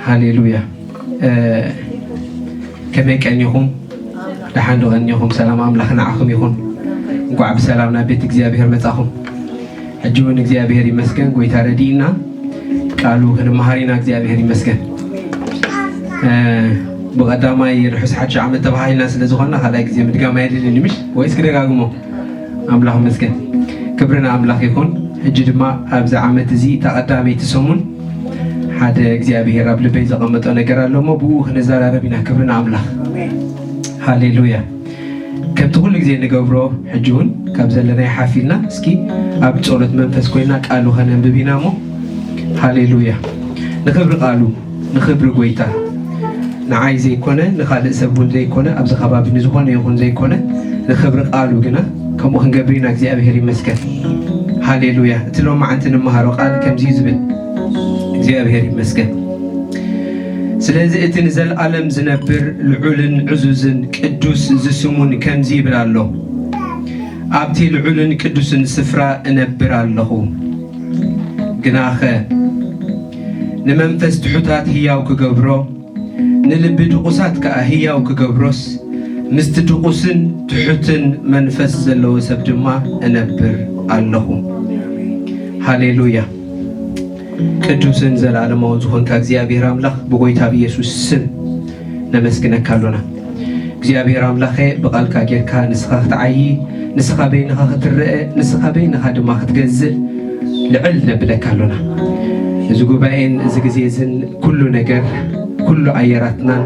ሃሌሉያ። ከመይ ቀኒኹም? ደሓን ዶ ቀኒኹም? ሰላም ኣምላኽ ንዓኹም ይኹን። እንኳዕ ብሰላም ናብ ቤት እግዚኣብሔር መጻኹም። ሕጂ እውን እግዚኣብሔር ይመስገን፣ ጎይታ ረዲእና ቃሉ ክንመሃር ኢና። እግዚኣብሔር ይመስገን። ብቐዳማይ ርሑስ ሓድሽ ዓመት ተባሂልና ስለ ዝኾንና ካልኣይ ግዜ ምድጋም ኣየድልን እዩ፣ ምሽ? ወይስ ክደጋግሞ? ኣምላኽ ይመስገን። ክብሪ ንኣምላኽ ይኹን። ሕጂ ድማ ኣብዚ ዓመት እዚ እታ ቀዳመይቲ ሰሙን ሓደ እግዚኣብሔር ኣብ ልበይ ዘቐመጦ ነገር ኣሎ እሞ ብኡ ክንዘራረብ ኢና። ክብሪ ንኣምላኽ። ሃሌሉያ። ከምቲ ኩሉ ግዜ ንገብሮ ሕጂ እውን ካብ ዘለናይ ሓፍ ኢልና እስኪ ኣብ ጸሎት መንፈስ ኮይና ቃሉ ከነንብብ ኢና እሞ። ሃሌሉያ። ንኽብሪ ቃሉ፣ ንኽብሪ ጎይታ፣ ንዓይ ዘይኮነ ንኻልእ ሰብ እውን ዘይኮነ ኣብዚ ከባቢ ንዝኾነ ይኹን ዘይኮነ ንኽብሪ ቃሉ ግና ከምኡ ክንገብር ኢና። እግዚኣብሔር ይመስገን። ሃሌሉያ። እቲ ሎማዓንቲ ንመሃሮ ቃል ከምዚ እዩ ዝብል። እግዚኣብሔር ይመስገን። ስለዚ እቲ ንዘለኣለም ዝነብር ልዑልን ዕዙዝን ቅዱስ ዝስሙን ከምዚ ይብል ኣሎ፣ ኣብቲ ልዑልን ቅዱስን ስፍራ እነብር ኣለኹ። ግናኸ ንመንፈስ ትሑታት ህያው ክገብሮ፣ ንልቢ ድቑሳት ከኣ ህያው ክገብሮስ፣ ምስቲ ድቑስን ትሑትን መንፈስ ዘለዎ ሰብ ድማ እነብር ኣለኹ። ሃሌሉያ። ቅዱስን ዘለኣለማውን ዝኾንካ እግዚኣብሔር ኣምላኽ ብጎይታ ብኢየሱስ ስም ነመስግነካ ኣሎና። እግዚኣብሔር ኣምላኸ ብቓልካ ጌርካ ንስኻ ክትዓዪ፣ ንስኻ በይንኻ ክትረአ፣ ንስኻ በይንኻ ድማ ክትገዝእ ልዕል ነብለካ ኣሎና። እዚ ጉባኤን እዚ ግዜ እዝን ኩሉ ነገር ኩሉ ኣየራትናን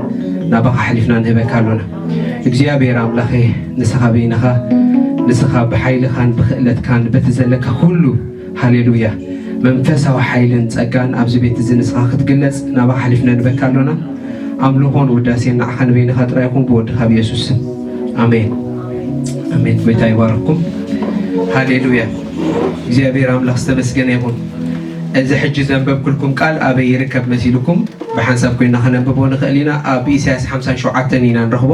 ናባኻ ሓሊፍና ንህበካ ኣሎና። እግዚኣብሔር ኣምላኸ ንስኻ በይንኻ ንስኻ ብሓይልኻን ብክእለትካን በቲ ዘለካ ኩሉ ሃሌሉያ መንፈሳዊ ሓይልን ጸጋን ኣብዚ ቤት እዚ ንስኻ ክትግለጽ ናባኻ ሓሊፍና ንህበካ ኣሎና። ኣምልኾን ውዳሴን ንዓኻ ንበይንኻ ጥራይ ይኹን ብወድኻ ብየሱስ ስም ኣሜን። ኣሜን። ጎይታ ይባርክኩም። ሃሌሉያ። እግዚኣብሔር ኣምላኽ ዝተመስገነ ይኹን። እዚ ሕጂ ዘንበብኩልኩም ቃል ኣበይ ይርከብ መሲልኩም? ብሓንሳብ ኮይና ከነንብቦ ንኽእል ኢና። ኣብ ኢሳያስ ሓምሳን ሸውዓተን ኢና ንረኽቦ።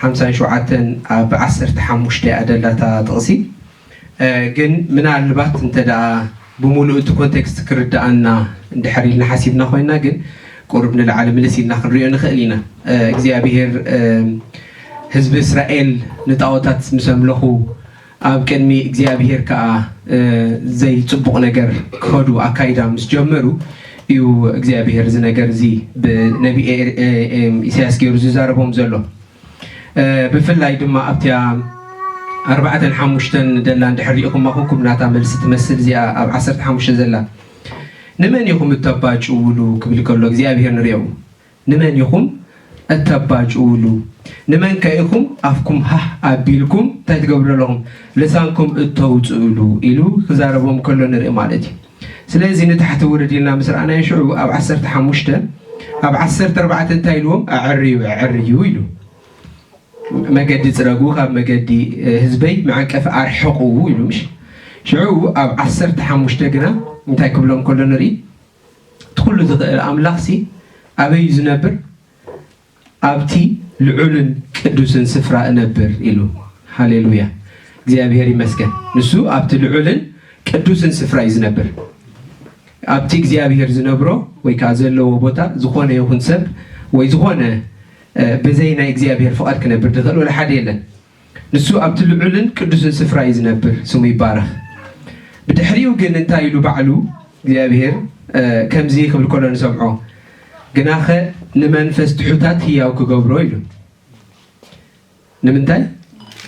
ሓምሳን ሸውዓተን ኣብ ዓሰርተ ሓሙሽተ እያ ደላታ ጥቕሲ። ግን ምናልባት እንተ ደኣ ብምሉእ እቲ ኮንቴክስት ክርድኣና እንድሕር ኢልና ሓሲብና ኮይና ግን ቁሩብ ንላዕሊ ምልስ ኢልና ክንሪኦ ንኽእል ኢና። እግዚኣብሔር ህዝቢ እስራኤል ንጣዖታት ምስ ኣምለኹ ኣብ ቅድሚ እግዚኣብሔር ከኣ ዘይጽቡቕ ነገር ክኸዱ ኣካይዳ ምስ ጀመሩ እዩ እግዚኣብሔር እዚ ነገር እዚ ብነቢ ኢሳያስ ገይሩ ዝዛረቦም ዘሎ። ብፍላይ ድማ ኣብቲያ ኣርባዕተን ሓሙሽተን ደላ እንድሕር ሪኢኹማ ኮንኩም ናታ መልሲ ትመስል እዚኣ ኣብ ዓሰርተ ሓሙሽተ ዘላ ንመን ኢኹም እተባጭውሉ ክብል ከሎ እግዚኣብሔር ንሪኦ ንመን ኢኹም እተባጭውሉ ንመን ከ ኢኹም ኣፍኩም ሃህ ኣቢልኩም እንታይ ትገብሩ ኣለኹም ልሳንኩም እተውፅእሉ ኢሉ ክዛረቦም ከሎ ንርኢ ማለት እዩ። ስለዚ ንታሕቲ ውርድ ኢልና ምስ ረኣናዮ ሽዑ ኣብ ዓሰርተ ሓሙሽተ ኣብ ዓሰርተ ኣርባዕተ እንታይ ኢልዎም ኣዕርዩ ኣዕርዩ ኢሉ መገዲ ጽረጉ ካብ መገዲ ህዝበይ መዐቀፊ ኣርሕቑ ኢሉ ምሽ ሽዑ ኣብ ዓሰርተ ሓሙሽተ ግና እንታይ ክብሎም ከሎ ንርኢ እቲ ኩሉ ዝኽእል ኣምላኽሲ ኣበይ እዩ ዝነብር ኣብቲ ልዑልን ቅዱስን ስፍራ እነብር ኢሉ ሃሌሉያ እግዚኣብሔር ይመስገን ንሱ ኣብቲ ልዑልን ቅዱስን ስፍራ እዩ ዝነብር ኣብቲ እግዚኣብሔር ዝነብሮ ወይ ከዓ ዘለዎ ቦታ ዝኾነ ይኹን ሰብ ወይ ዝኾነ ብዘይ ናይ እግዚኣብሔር ፍቓድ ክነብር ዝኽእል ወላ ሓደ የለን። ንሱ ኣብቲ ልዑልን ቅዱስን ስፍራ እዩ ዝነብር፣ ስሙ ይባረኽ። ብድሕሪኡ ግን እንታይ ኢሉ ባዕሉ እግዚኣብሔር ከምዚ ክብል ከሎ ንሰምዖ፣ ግናኸ ንመንፈስ ትሑታት ህያው ክገብሮ ኢሉ። ንምንታይ?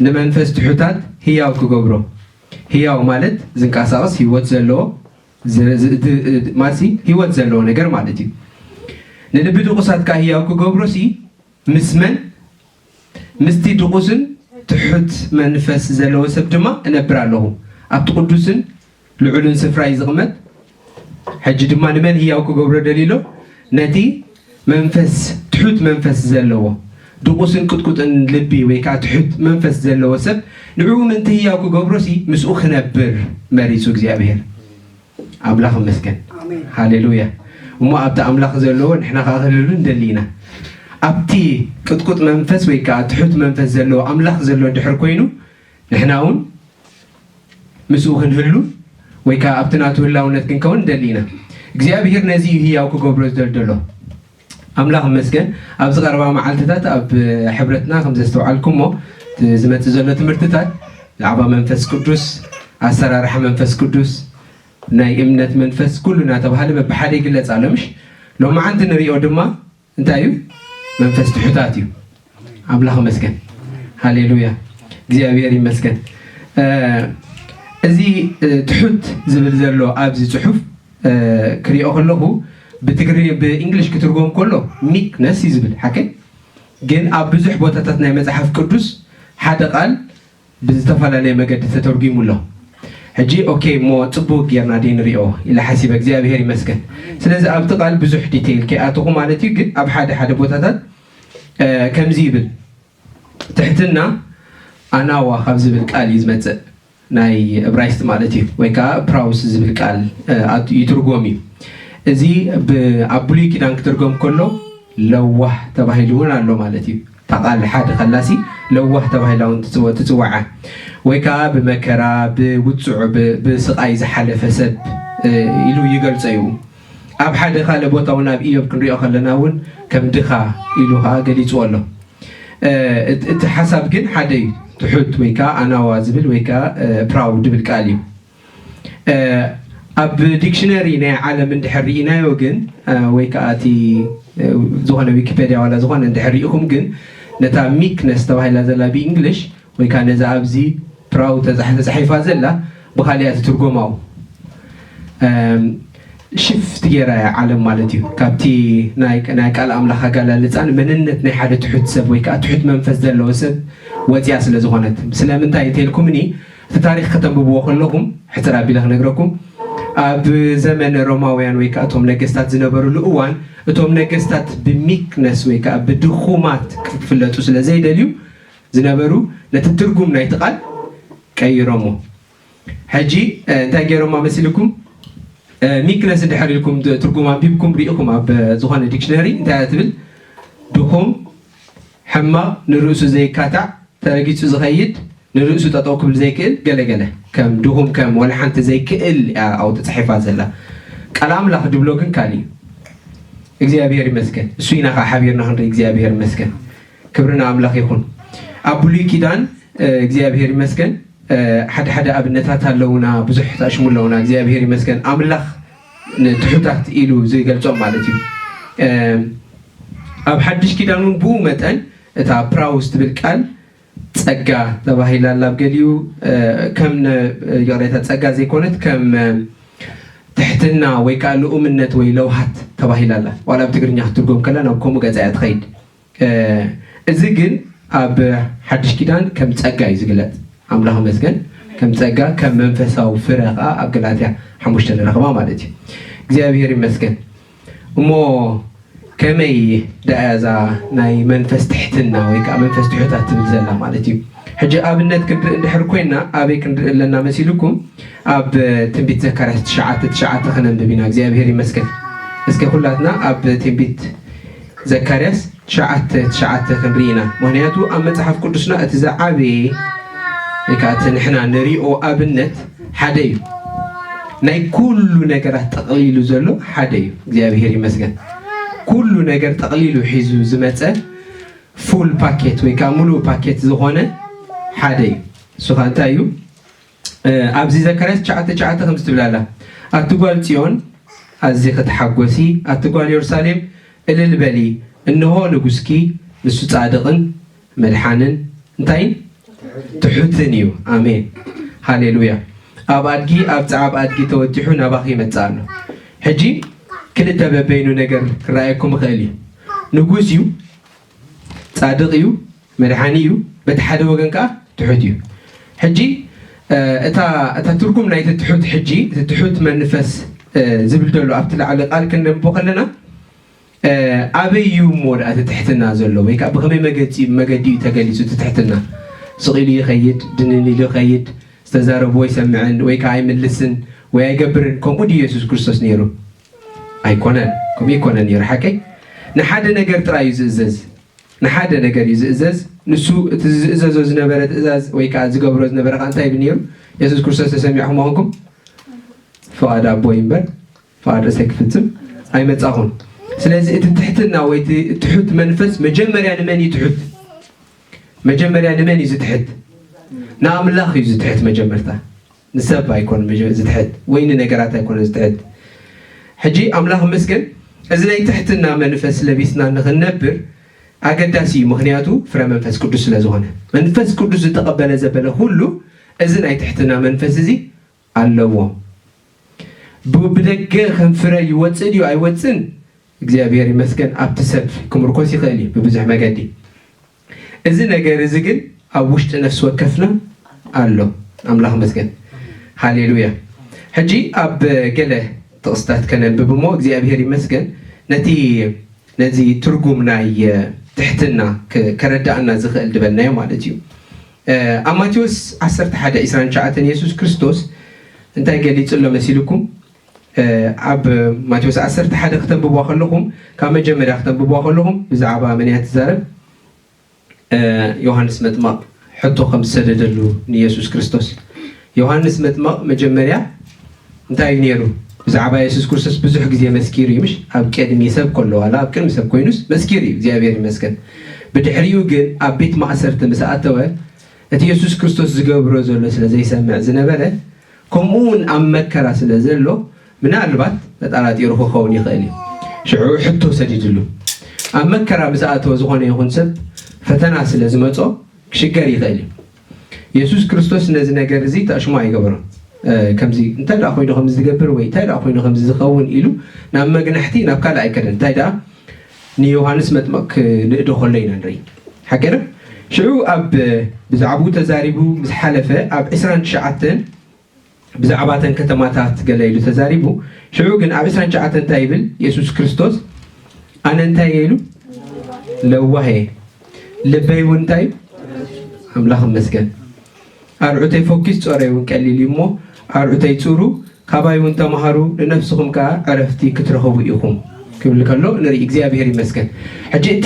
ንመንፈስ ትሑታት ህያው ክገብሮ። ህያው ማለት ዝንቀሳቐስ ህይወት ዘለዎ ማሲ ህይወት ዘለዎ ነገር ማለት እዩ። ንልቢ ድቑሳት ከዓ ህያው ክገብሮ ሲ ምስ መን? ምስቲ ድቑስን ትሑት መንፈስ ዘለዎ ሰብ ድማ እነብር ኣለኹ። ኣብቲ ቅዱስን ልዑልን ስፍራ እዩ ዝቕመጥ። ሕጂ ድማ ንመን ህያው ክገብሮ ደልዩ ኣሎ? ነቲ መንፈስ ትሑት መንፈስ ዘለዎ ድቑስን ቅጥቁጥን ልቢ ወይ ከዓ ትሑት መንፈስ ዘለዎ ሰብ ንዕኡ ምእንቲ ህያው ክገብሮሲ ምስኡ ክነብር መሪጹ እግዚኣብሔር። ኣምላኽ ይመስገን። ኣሜን። ሃሌሉያ። እሞ ኣብቲ ኣምላኽ ዘለዎ ንሕና ከዓ ክንህሉ ንደሊ ኢና። ኣብቲ ቅጥቁጥ መንፈስ ወይ ከዓ ትሑት መንፈስ ዘለዎ ኣምላኽ ዘሎ ድሕር ኮይኑ ንሕና እውን ምስኡ ክንህሉ ወይ ከዓ ኣብቲ ናቱ ህላውነት ክንከውን ንደሊ ኢና። እግዚኣብሔር ነዚ እዩ ህያው ክገብሮ ዝደልደሎ። ኣምላኽ ይመስገን። ኣብዚ ቀረባ መዓልትታት ኣብ ሕብረትና ከም ዘስተውዓልኩሞ፣ እቲ ዝመጽእ ዘሎ ትምህርትታት ብዛዕባ መንፈስ ቅዱስ፣ ኣሰራርሓ መንፈስ ቅዱስ፣ ናይ እምነት መንፈስ፣ ኩሉ እናተባህለ በብሓደ ይግለጽ ኣሎ፣ ምሽ? ሎማዓንቲ ንሪኦ ድማ እንታይ እዩ? መንፈስ ትሑታት እዩ። ኣምላኽ ይመስገን። ሃሌሉያ። እግዚኣብሔር ይመስገን። እ፣ እዚ፣ እ፣ ትሑት ዝብል ዘሎ ኣብዚ ጽሑፍ፣ እ፣ ክሪኦ ከለኹ ብትግርኛ፣ ብእንግሊሽ ክትርጎም ከሎ ሚክነስ እዩ ዝብል፣ ሓቀይ? ግን ኣብ ብዙሕ ቦታታት ናይ መጽሓፍ ቅዱስ ሓደ ቃል ብዝተፈላለየ መገዲ ተተርጒሙ ኣሎ። ሕጂ ኦኬ፣ እሞ ጽቡቅ ጌርና ደይ ንሪኦ ኢለ ሓሲበ፣ እግዚኣብሔር ይመስገን። ስለዚ ኣብቲ ቃል ብዙሕ ዲቴይል ከይኣተኹ ማለት እዩ፣ ግን ኣብ ሓደ ሓደ ቦታታት፣ እ፣ ከምዚ ይብል፣ ትሕትና ኣናዋ ካብ ዝብል ቃል እዩ ዝመጽእ፣ ናይ እብራይስጥ ማለት እዩ፣ ወይ ከዓ ፕራውስ ዝብል ቃል፣ እ፣ ኣት-፣ ይትርጎም እዩ። እዚ ብ-፣ ኣብ ብሉይ ኪዳን ክትርጎም ከሎ ለዋህ ተባሂሉ እውን ኣሎ ማለት እዩ። እታ ቃል ሓደ ከላሲ ለዋህ ተባሂላ እውን ትጽወ-፣ ትጽዋዓ። ወይ ከዓ ብመከራ፣ ብውጽዑ፣ ብ-፣ ብስቓይ ዝሓለፈ ሰብ፣ እ፣ ኢሉ ይገልጾ እዩ። ኣብ ሓደ ካልእ ቦታ እውን ኣብ ኢዮብ ክንሪኦ ከለና እውን ከም ድኻ ኢሉ ከዓ ገሊጽዎ ኣሎ። እ፣ እት-፣ እቲ ሓሳብ ግን ሓደ እዩ። ትሑት ወይ ከዓ ኣናዋ ዝብል ወይ ከዓ፣ እ፣ ፕራውድ ዝብል ቃል እዩ። እ፣ ኣብ ዲክሽነሪ ናይ ዓለም እንድሕር ርኢናዮ ግን፣ እ፣ ወይ ከዓ እቲ፣ እ፣ ዝኾነ ዊኪፔድያ ዋላ ዝኾነ እንድሕር ርኢኹም ግን ነታ ሚክነስ ተባሂላ ዘላ ብእንግሊሽ ወይ ከዓ ነዛ ኣብዚ ፕራው ተጻሕ-፣ ተጻሒፋ ዘላ ብኻሊኣ ትትርጎማው። እም፣ ሽፍት ጌራ እያ ዓለም ማለት እዩ። ካብቲ ናይ፣ ናይ ቃል ኣምላኽ ኣገላልጻን መንነት ናይ ሓደ ትሑት ሰብ ወይ ከዓ ትሑት መንፈስ ዘለዎ ሰብ ወጽያ ስለ ዝኾነት። ስለምንታይ እንተልኩምኒ፣ እቲ ታሪኽ ከተንብብዎ ከለኹም፣ ሕጽር ኣቢለ ክነግረኩም፣ ኣብ ዘመነ ሮማውያን ወይ ከዓ እቶም ነገስታት ዝነበሩሉ እዋን፣ እቶም ነገስታት ብሚክነስ ወይ ከዓ ብድኹማት ክፍለጡ ስለ ዘይደልዩ ዝነበሩ፣ ነቲ ትርጉም ናይቲ ቃል ቀይሮሞ። ሕጂ፣ እ፣ እንታይ ገይሮማ መሲልኩም? እ፣ ሚክነስ እንድሕር ኢልኩም ት-፣ ትርጉም ኣንቢብኩም ርኢኹም ኣብ፣ እ፣ ዝኾነ ዲክሽነሪ እንታይ እያ ትብል? ድኹም፣ ሕማቕ፣ ንርእሱ ዘይካታዕ፣ ተረጊጹ ዝኸይድ፣ ንርእሱ ጠጠው ክብል ዘይክእል፣ ገለ ገለ። ከም ድኹም፣ ከም ወላ ሓንቲ ዘይክእል እያ ኣብኡ ተጻሒፋ ዘላ። ቃል ኣምላኽ ድብሎ ግን ካልእ እዩ። እግዚኣብሔር ይመስገን። እሱ ኢና ኸዓ ሓቢርና ክንርኢ። እግዚኣብሔር ይመስገን። ክብሪ ንኣምላኽ ይኹን። ኣብ ብሉይ ኪዳን፣ እ፣ እግዚኣብሔር ይመስገን፣ እ፣ ሓደ ሓደ ኣብነታት ኣለዉና፣ ብዙሕ ተኣሽሙ ኣለዉና። እግዚኣብሔር ይመስገን። ኣምላኽ ንትሑታት ኢሉ ዝገልጾም ማለት እዩ። እ፣ ኣብ ሓድሽ ኪዳን እውን ብኡ መጠን እታ ፕራውስ ትብል ቃል ጸጋ ተባሂላ ኣላ። ኣብ ገሊኡ፣ እ፣ ከም ነ-፣ ይቕሬታ፣ ጸጋ ዘይኮነት ከም፣ እ፣ ትሕትና ወይ ከዓ ልኡምነት ወይ ለውሃት ተባሂላ ኣላ። ዋላ ኣብ ትግርኛ ክትርጎም ከላ ናብ ከምኡ ገጻ እያ ትኸይድ። እ፣ እዚ ግን ኣብ ሓድሽ ኪዳን ከም ጸጋ እዩ ዝግለጽ። ኣምላኽ ይመስገን። ከም ጸጋ፣ ከም መንፈሳዊ ፍረ ከዓ ኣብ ገላትያ ሓሙሽተ ንረኽባ ማለት እዩ። እግዚኣብሔር ይመስገን። እሞ ከመይ ደኣ እዛ ናይ መንፈስ ትሕትና ወይ ከዓ መንፈስ ትሑታት ትብል ዘላ ማለት እዩ? ሕጂ ኣብነት ክንርኢ እንድሕር ኮይና፣ ኣበይ ክንርኢ ኣለና መሲልኩም? ኣብ ትንቢት ዘካርያስ ትሽዓተ ትሽዓተ ከነንብብ ኢና። እግዚኣብሔር ይመስገን። እስከ ኩላትና ኣብ ትንቢት ዘካርያስ ትሽዓተ ትሽዓተ ክንርኢ ኢና። ምኽንያቱ ኣብ መጽሓፍ ቅዱስና እቲ ዝዓበየ ወይ ከዓ እቲ ንሕና ንሪኦ ኣብነት ሓደ እዩ። ናይ ኩሉ ነገራት ጠቕሊሉ ዘሎ ሓደ እዩ። እግዚኣብሔር ይመስገን። ኩሉ ነገር ጠቕሊሉ ሒዙ ዝመጸ ፉል ፓኬት ወይ ከዓ ሙሉእ ፓኬት ዝኾነ ሓደ እዩ። እሱ ኸ እንታይ እዩ? እ፣ ኣብዚ ዘካርያስ ትሽዓተ ትሽዓተ ከምዚ ትብል ኣላ፣ "ኣቲ ጓል ጽዮን ኣዚኺ ተሓጎሲ፣ ኣቲ ጓል የሩሳሌም እልል በሊ፣ እንሆ ንጉስኪ፣ ንሱ ጻድቕን መድሓንን እንታይን ትሑትን እዩ።" ኣሜን። ሃሌሉያ። ኣብ ኣድጊ፣ ኣብ ጸዓብ ኣድጊ ተወጢሑ ናባኺ ይመጽእ ኣሎ። ሕጂ ክልተ በበይኑ ነገር ክረኣየኩም ይኽእል እዩ። ንጉስ እዩ፣ ጻድቕ እዩ፣ መድሓኒ እዩ፣ በቲ ሓደ ወገን ከኣ ትሑት እዩ። ሕጂ፣ እ፣ እታ፣ እታ ትርጉም ናይቲ ትሑት ሕጂ፣ እቲ ትሑት መንፈስ፣ እ፣ ዝብል ዘሎ ኣብቲ ላዕሊ ቃል ክንደንቦ ከለና፣ እ፣ ኣበይ እዩ እሞ ደኣ እቲ ትሕትና ዘሎ? ወይ ከኣ ብኸመይ መገጺ-፣ መገዲ እዩ ተገሊጹ እቲ ትሕትና? ስቕ ኢሉ ይኸይድ፣ ድንን ኢሉ ይኸይድ፣ ዝተዛረብዎ ኣይሰምዕን፣ ወይ ከኣ ኣይምልስን፣ ወይ ኣይገብርን። ከምኡ ድዩ የሱስ ክርስቶስ ነይሩ? ኣይኮነን። ከምኡ ኣይኮነን ነይሩ። ሓቀይ? ንሓደ ነገር ጥራይ እዩ ዝእዘዝ። ንሓደ ነገር እዩ ዝእዘዝ። ንሱ እቲ ዝእዘዞ ዝነበረ ትእዛዝ ወይ ከኣ ዝገብሮ ዝነበረ ከኣ እንታይ ይብል ነይሩ? የሱስ ክርስቶስ ተሰሚዕኹም ምዃንኩም፣ ፍቓድ ኣቦይ እምበር ፍቓድ ርእሰይ ክፍጽም ኣይመጻኹን። ስለዚ እቲ ትሕትና ወይ እቲ ትሑት መንፈስ መጀመርያ ንመን እዩ ትሑት? መጀመርያ ንመን እዩ ዝትሕት? ንኣምላኽ እዩ ዝትሕት መጀመርታ። ንሰብ ኣይኮን ዝትሕት ወይ ንነገራት ኣይኮነ ዝትሕት። ሕጂ ኣምላኽ መስገን፣ እዚ ናይ ትሕትና መንፈስ ለቢስና ንኽንነብር ኣገዳሲ እዩ። ምኽንያቱ ፍረ መንፈስ ቅዱስ ስለ ዝኾነ፣ መንፈስ ቅዱስ ዝተቐበለ ዘበለ ኩሉ እዚ ናይ ትሕትና መንፈስ እዚ ኣለዎ። ብ- ብደገ ከም ፍረ ይወፅእ ድዩ ኣይወፅን? እግዚኣብሔር ይመስገን፣ ኣብቲ ሰብ ክምርኮስ ይኽእል እዩ ብብዙሕ መገዲ። እዚ ነገር እዚ ግን ኣብ ውሽጢ ነፍሲ ወከፍና ኣሎ። ኣምላኽ መስገን። ሃሌሉያ። ሕጂ ኣብ ገለ ጥቕስታት ከነንብብ እሞ እግዚኣብሔር ይመስገን፣ ነቲ ነዚ ትርጉም ናይ ትሕትና ከረዳእና ዝኽእል ዝበልናዮ ማለት እዩ። ኣብ ማቴዎስ ዓሰርተ ሓደ ዕስራን ትሽዓተን የሱስ ክርስቶስ እንታይ ገሊጹ ኣሎ መሲልኩም? ኣብ ማቴዎስ ዓሰርተ ሓደ ክተንብብዋ ከለኹም፣ ካብ መጀመርያ ክተንብብዋ ከለኹም ብዛዕባ መን እያ ትዛረብ? ዮሃንስ መጥማቕ ሕቶ ከም ዝሰደደሉ ንየሱስ ክርስቶስ። ዮሃንስ መጥማቕ መጀመርያ እንታይ እዩ ነይሩ? ብዛዕባ የሱስ ክርስቶስ ብዙሕ ግዜ መስኪሩ እዩ፣ ምሽ? ኣብ ቅድሚ ሰብ ከሎ ዋላ ኣብ ቅድሚ ሰብ ኮይኑስ መስኪሩ እዩ፣ እግዚኣብሔር ይመስገን። ብድሕሪኡ ግን ኣብ ቤት ማእሰርቲ ምስ ኣተወ፣ እቲ የሱስ ክርስቶስ ዝገብሮ ዘሎ ስለ ዘይሰምዕ ዝነበረ፣ ከምኡ እውን ኣብ መከራ ስለ ዘሎ፣ ምናልባት ተጠራጢሩ ክኸውን ይኽእል እዩ። ሽዑ ሕቶ ሰዲድሉ። ኣብ መከራ ምስ ኣተወ፣ ዝኾነ ይኹን ሰብ ፈተና ስለ ዝመጾ ክሽገር ይኽእል እዩ። የሱስ ክርስቶስ ነዚ ነገር እዚ ተኣሽሞ ኣይገበሮን። ከምዚ እንታይ ደኣ ኮይኑ ከምዚ ዝገብር ወይ እንታይ ደኣ ኮይኑ ከምዚ ዝኸውን ኢሉ ናብ መግናሕቲ ናብ ካልእ ኣይከደን። እንታይ ደኣ ንዮሃንስ መጥምቕ ክንእዶ ከሎ ኢና ንርኢ። ሓቂ ዶ? ሽዑ ኣብ ብዛዕባኡ ተዛሪቡ ምስ ሓለፈ ኣብ ዕስራን ትሽዓተን ብዛዕባ እተን ከተማታት ገለ ኢሉ ተዛሪቡ። ሽዑ ግን ኣብ ዕስራን ትሽዓተን እንታይ ይብል? የሱስ ክርስቶስ ኣነ እንታይ እየ ኢሉ? ለዋህ እየ። ልበይ እውን እንታይ እዩ? ኣምላኽ ይመስገን። ኣርዑተይ ፈኪስ ጾረይ እውን ቀሊል እዩ እሞ ኣርዑተይ ጹሩ፣ ካባይ እውን ተምሃሩ፣ ንነፍስኹም ከኣ ዕረፍቲ ክትረኽቡ ኢኹም ክብል ከሎ ንርኢ። እግዚኣብሔር ይመስገን። ሕጂ እቲ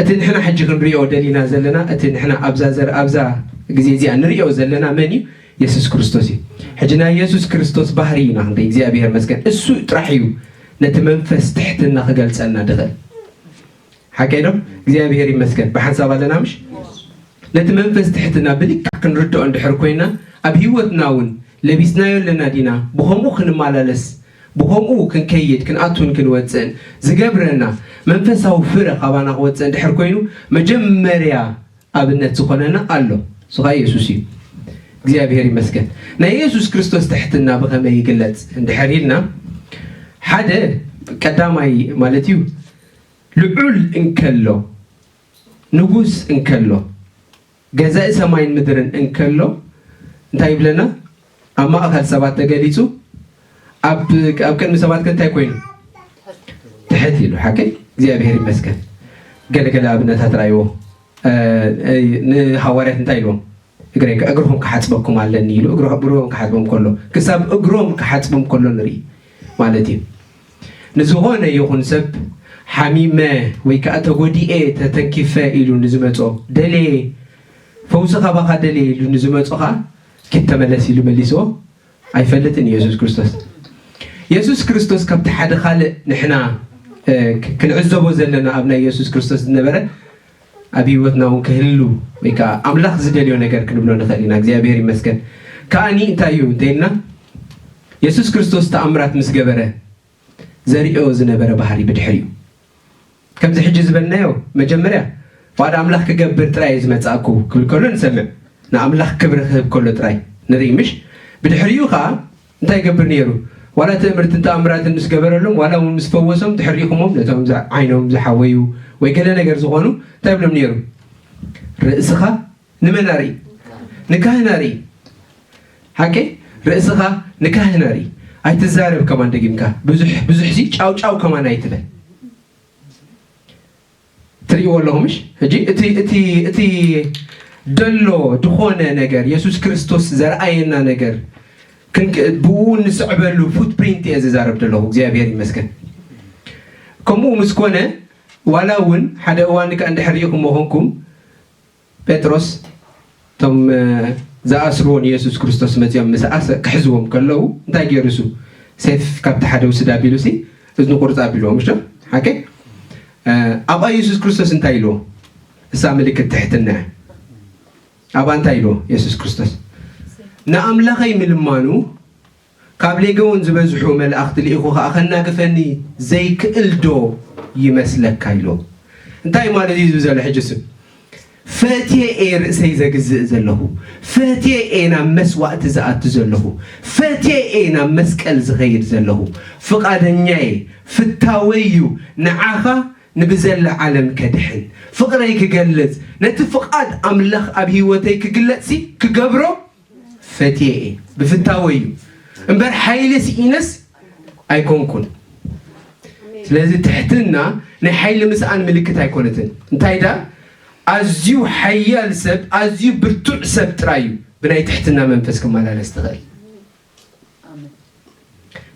እቲ ንሕና ሕጂ ክንሪኦ ደሊና ዘለና፣ እቲ ንሕና ኣብዛ ዘር ኣብዛ ግዜ እዚኣ ንሪኦ ዘለና መን እዩ? የሱስ ክርስቶስ እዩ። ሕጂ ናይ የሱስ ክርስቶስ ባህሪ ኢና ክንርኢ። እግዚኣብሔር ይመስገን። እሱ ጥራሕ እዩ ነቲ መንፈስ ትሕትና ክገልጸልና ድኽእል። ሓቀይ ዶ? እግዚኣብሔር ይመስገን። ብሓንሳብ ኣለና ምሽ? ነቲ መንፈስ ትሕትና ብልክዕ ክንርድኦ እንድሕር ኮይና፣ ኣብ ህይወትና እውን ለቢስናዮ ኣለና ዲና? ብኸምኡ ክንመላለስ፣ ብኸምኡ ክንከይድ፣ ክንኣቱን ክንወፅእን ዝገብረና መንፈሳዊ ፍረ ካባና ክወፅእ እንድሕር ኮይኑ፣ መጀመርያ ኣብነት ዝኾነና ኣሎ። እሱ ኸዓ የሱስ እዩ። እግዚኣብሔር ይመስገን። ናይ የሱስ ክርስቶስ ትሕትና ብኸመይ ይግለጽ እንድሕር ኢልና፣ ሓደ ቀዳማይ ማለት እዩ፣ ልዑል እንከሎ፣ ንጉስ እንከሎ፣ ገዛኢ ሰማይን ምድርን እንከሎ፣ እንታይ ይብለና? ኣብ ማእኸል ሰባት ተገሊጹ፣ ኣብ ኣብ ቅድሚ ሰባት ከ እንታይ ኮይኑ? ትሕት ኢሉ። ሓቀይ? እግዚኣብሔር ይመስገን። ገለገለ ኣብነታት ረኣይዎ። እ፣ እ፣ ንሃዋርያት እንታይ ኢልዎም? እግረይ፣ እግርኹም ክሓጽበኩም ኣለኒ ኢሉ እግሮ-፣ እግሮም ክሓጽቦም ከሎ፣ ክሳብ እግሮም ክሓጽቦም ከሎ ንርኢ ማለት እዩ። ንዝኾነ ይኹን ሰብ ሓሚመ ወይ ከኣ ተጎዲኤ፣ ተተንኪፈ ኢሉ ንዝመጾ፣ ደልየ፣ ፈውሲ ካባኻ ደልየ ኢሉ ንዝመጾ ከኣ፣ ኪድ ተመለስ ኢሉ መሊስዎ ኣይፈልጥን እዩ የሱስ ክርስቶስ። የሱስ ክርስቶስ ካብቲ ሓደ ካልእ ንሕና፣ እ፣ ክ-፣ ክንዕዘቦ ዘለና ኣብ ናይ የሱስ ክርስቶስ ዝነበረ ኣብ ህይወትና እውን ክህሉ ወይ ከዓ ኣምላኽ ዝደልዮ ነገር ክንብሎ ንኽእል ኢና። እግዚኣብሔር ይመስገን። ከኣኒ እንታይ እዩ እንተኢልና፣ የሱስ ክርስቶስ ተኣምራት ምስ ገበረ ዘርእዮ ዝነበረ ባህሪ ብድሕሪኡ፣ ከምዚ ሕጂ ዝበልናዮ፣ መጀመርያ ዋዕዳ ኣምላኽ ክገብር ጥራይ እየ ዝመጻእኩ ክብል ከሎ ንሰምዕ። ንኣምላኽ ክብሪ ክህብ ከሎ ጥራይ ንርኢ ምሽ? ብድሕሪኡ ኸኣ እንታይ ይገብር ነይሩ? ዋላ ትእምርትን ተኣምራትን ምስ ገበረሎም፣ ዋላ እውን ምስ ፈወሶም፣ ድሕሪኹሞም ነቶም ዛ-፣ ዓይኖም ዝሓወዩ ወይ ገለ ነገር ዝኾኑ እንታይ ይብሎም ነይሩ? ርእስኻ ንመን ኣርኢ? ንካህን ኣርኢ። ሓቂ? ርእስኻ ንካህን ኣርኢ። ኣይትዛረብ ከማን ደጊምካ። ብዙሕ፣ ብዙሕ ሲ ጫው ጫው ከማን ኣይትበል። ትርእይዎ ኣለኹም ምሽ? ሕጂ እቲ፣ እቲ፣ እቲ ደሎ ዝኾነ ነገር፣ የሱስ ክርስቶስ ዘርኣየና ነገር፣ ክንክ-፣ ብኡ ንስዕበሉ ፉትፕሪንት እየ ዝዛረብ ዘለኹ። እግዚኣብሔር ይመስገን። ከምኡ ምስ ኮነ፣ ዋላ እውን ሓደ እዋን ከ እንድሕር ርኢኹሞ ኾንኩም፣ ጴጥሮስ፣ እቶም፣ እ፣ ዝኣስርዎ ንየሱስ ክርስቶስ መጺኦም ምስ ኣሰ-፣ ክሕዝዎም ከለዉ፣ እንታይ ገይሩ እሱ? ሴፍ ካብቲ ሓደ ውስድ ኣቢሉ ሲ፣ እዝኑ ቁርጽ ኣቢልዎ፣ ምሽ ዶ? ኦኬ። ኣብኣ የሱስ ክርስቶስ እንታይ ኢልዎ? እሳ ምልክት ትሕትና እያ። ኣብኣ እንታይ ኢልዎ የሱስ ክርስቶስ? ንኣምላኸይ ምልማኑ ካብ ሌገውን ዝበዝሑ መላእኽቲ ልኢኹ ኸኣ ከናግፈኒ ዘይክእል ዶ ይመስለካ? ኢልዎ። እንታይ ማለት እዩ ዝብል ዘሎ ሕጂ? ስብ ፈትየ እየ ርእሰይ ዘግዝእ ዘለኹ፣ ፈትየ እየ ናብ መስዋእቲ ዝኣቱ ዘለኹ፣ ፈትየ እየ ናብ መስቀል ዝኸይድ ዘለኹ። ፍቓደኛየ፣ ፍታወይ እዩ ንዓኻ ንብዘላ ዓለም ከድሕን፣ ፍቕረይ ክገልጽ፣ ነቲ ፍቓድ ኣምላኽ ኣብ ህይወተይ ክግለጽሲ ክገብሮ ፈትየ እየ። ብፍታወይ እዩ እምበር ሓይሊ ስኢነስ ኣይኮንኩን። ስለዚ ትሕትና ናይ ሓይሊ ምስኣን ምልክት ኣይኮነትን። እንታይ ዳ ኣዝዩ ሓያል ሰብ፣ ኣዝዩ ብርቱዕ ሰብ ጥራይ እዩ ብናይ ትሕትና መንፈስ ክመላለስ ትኽእል።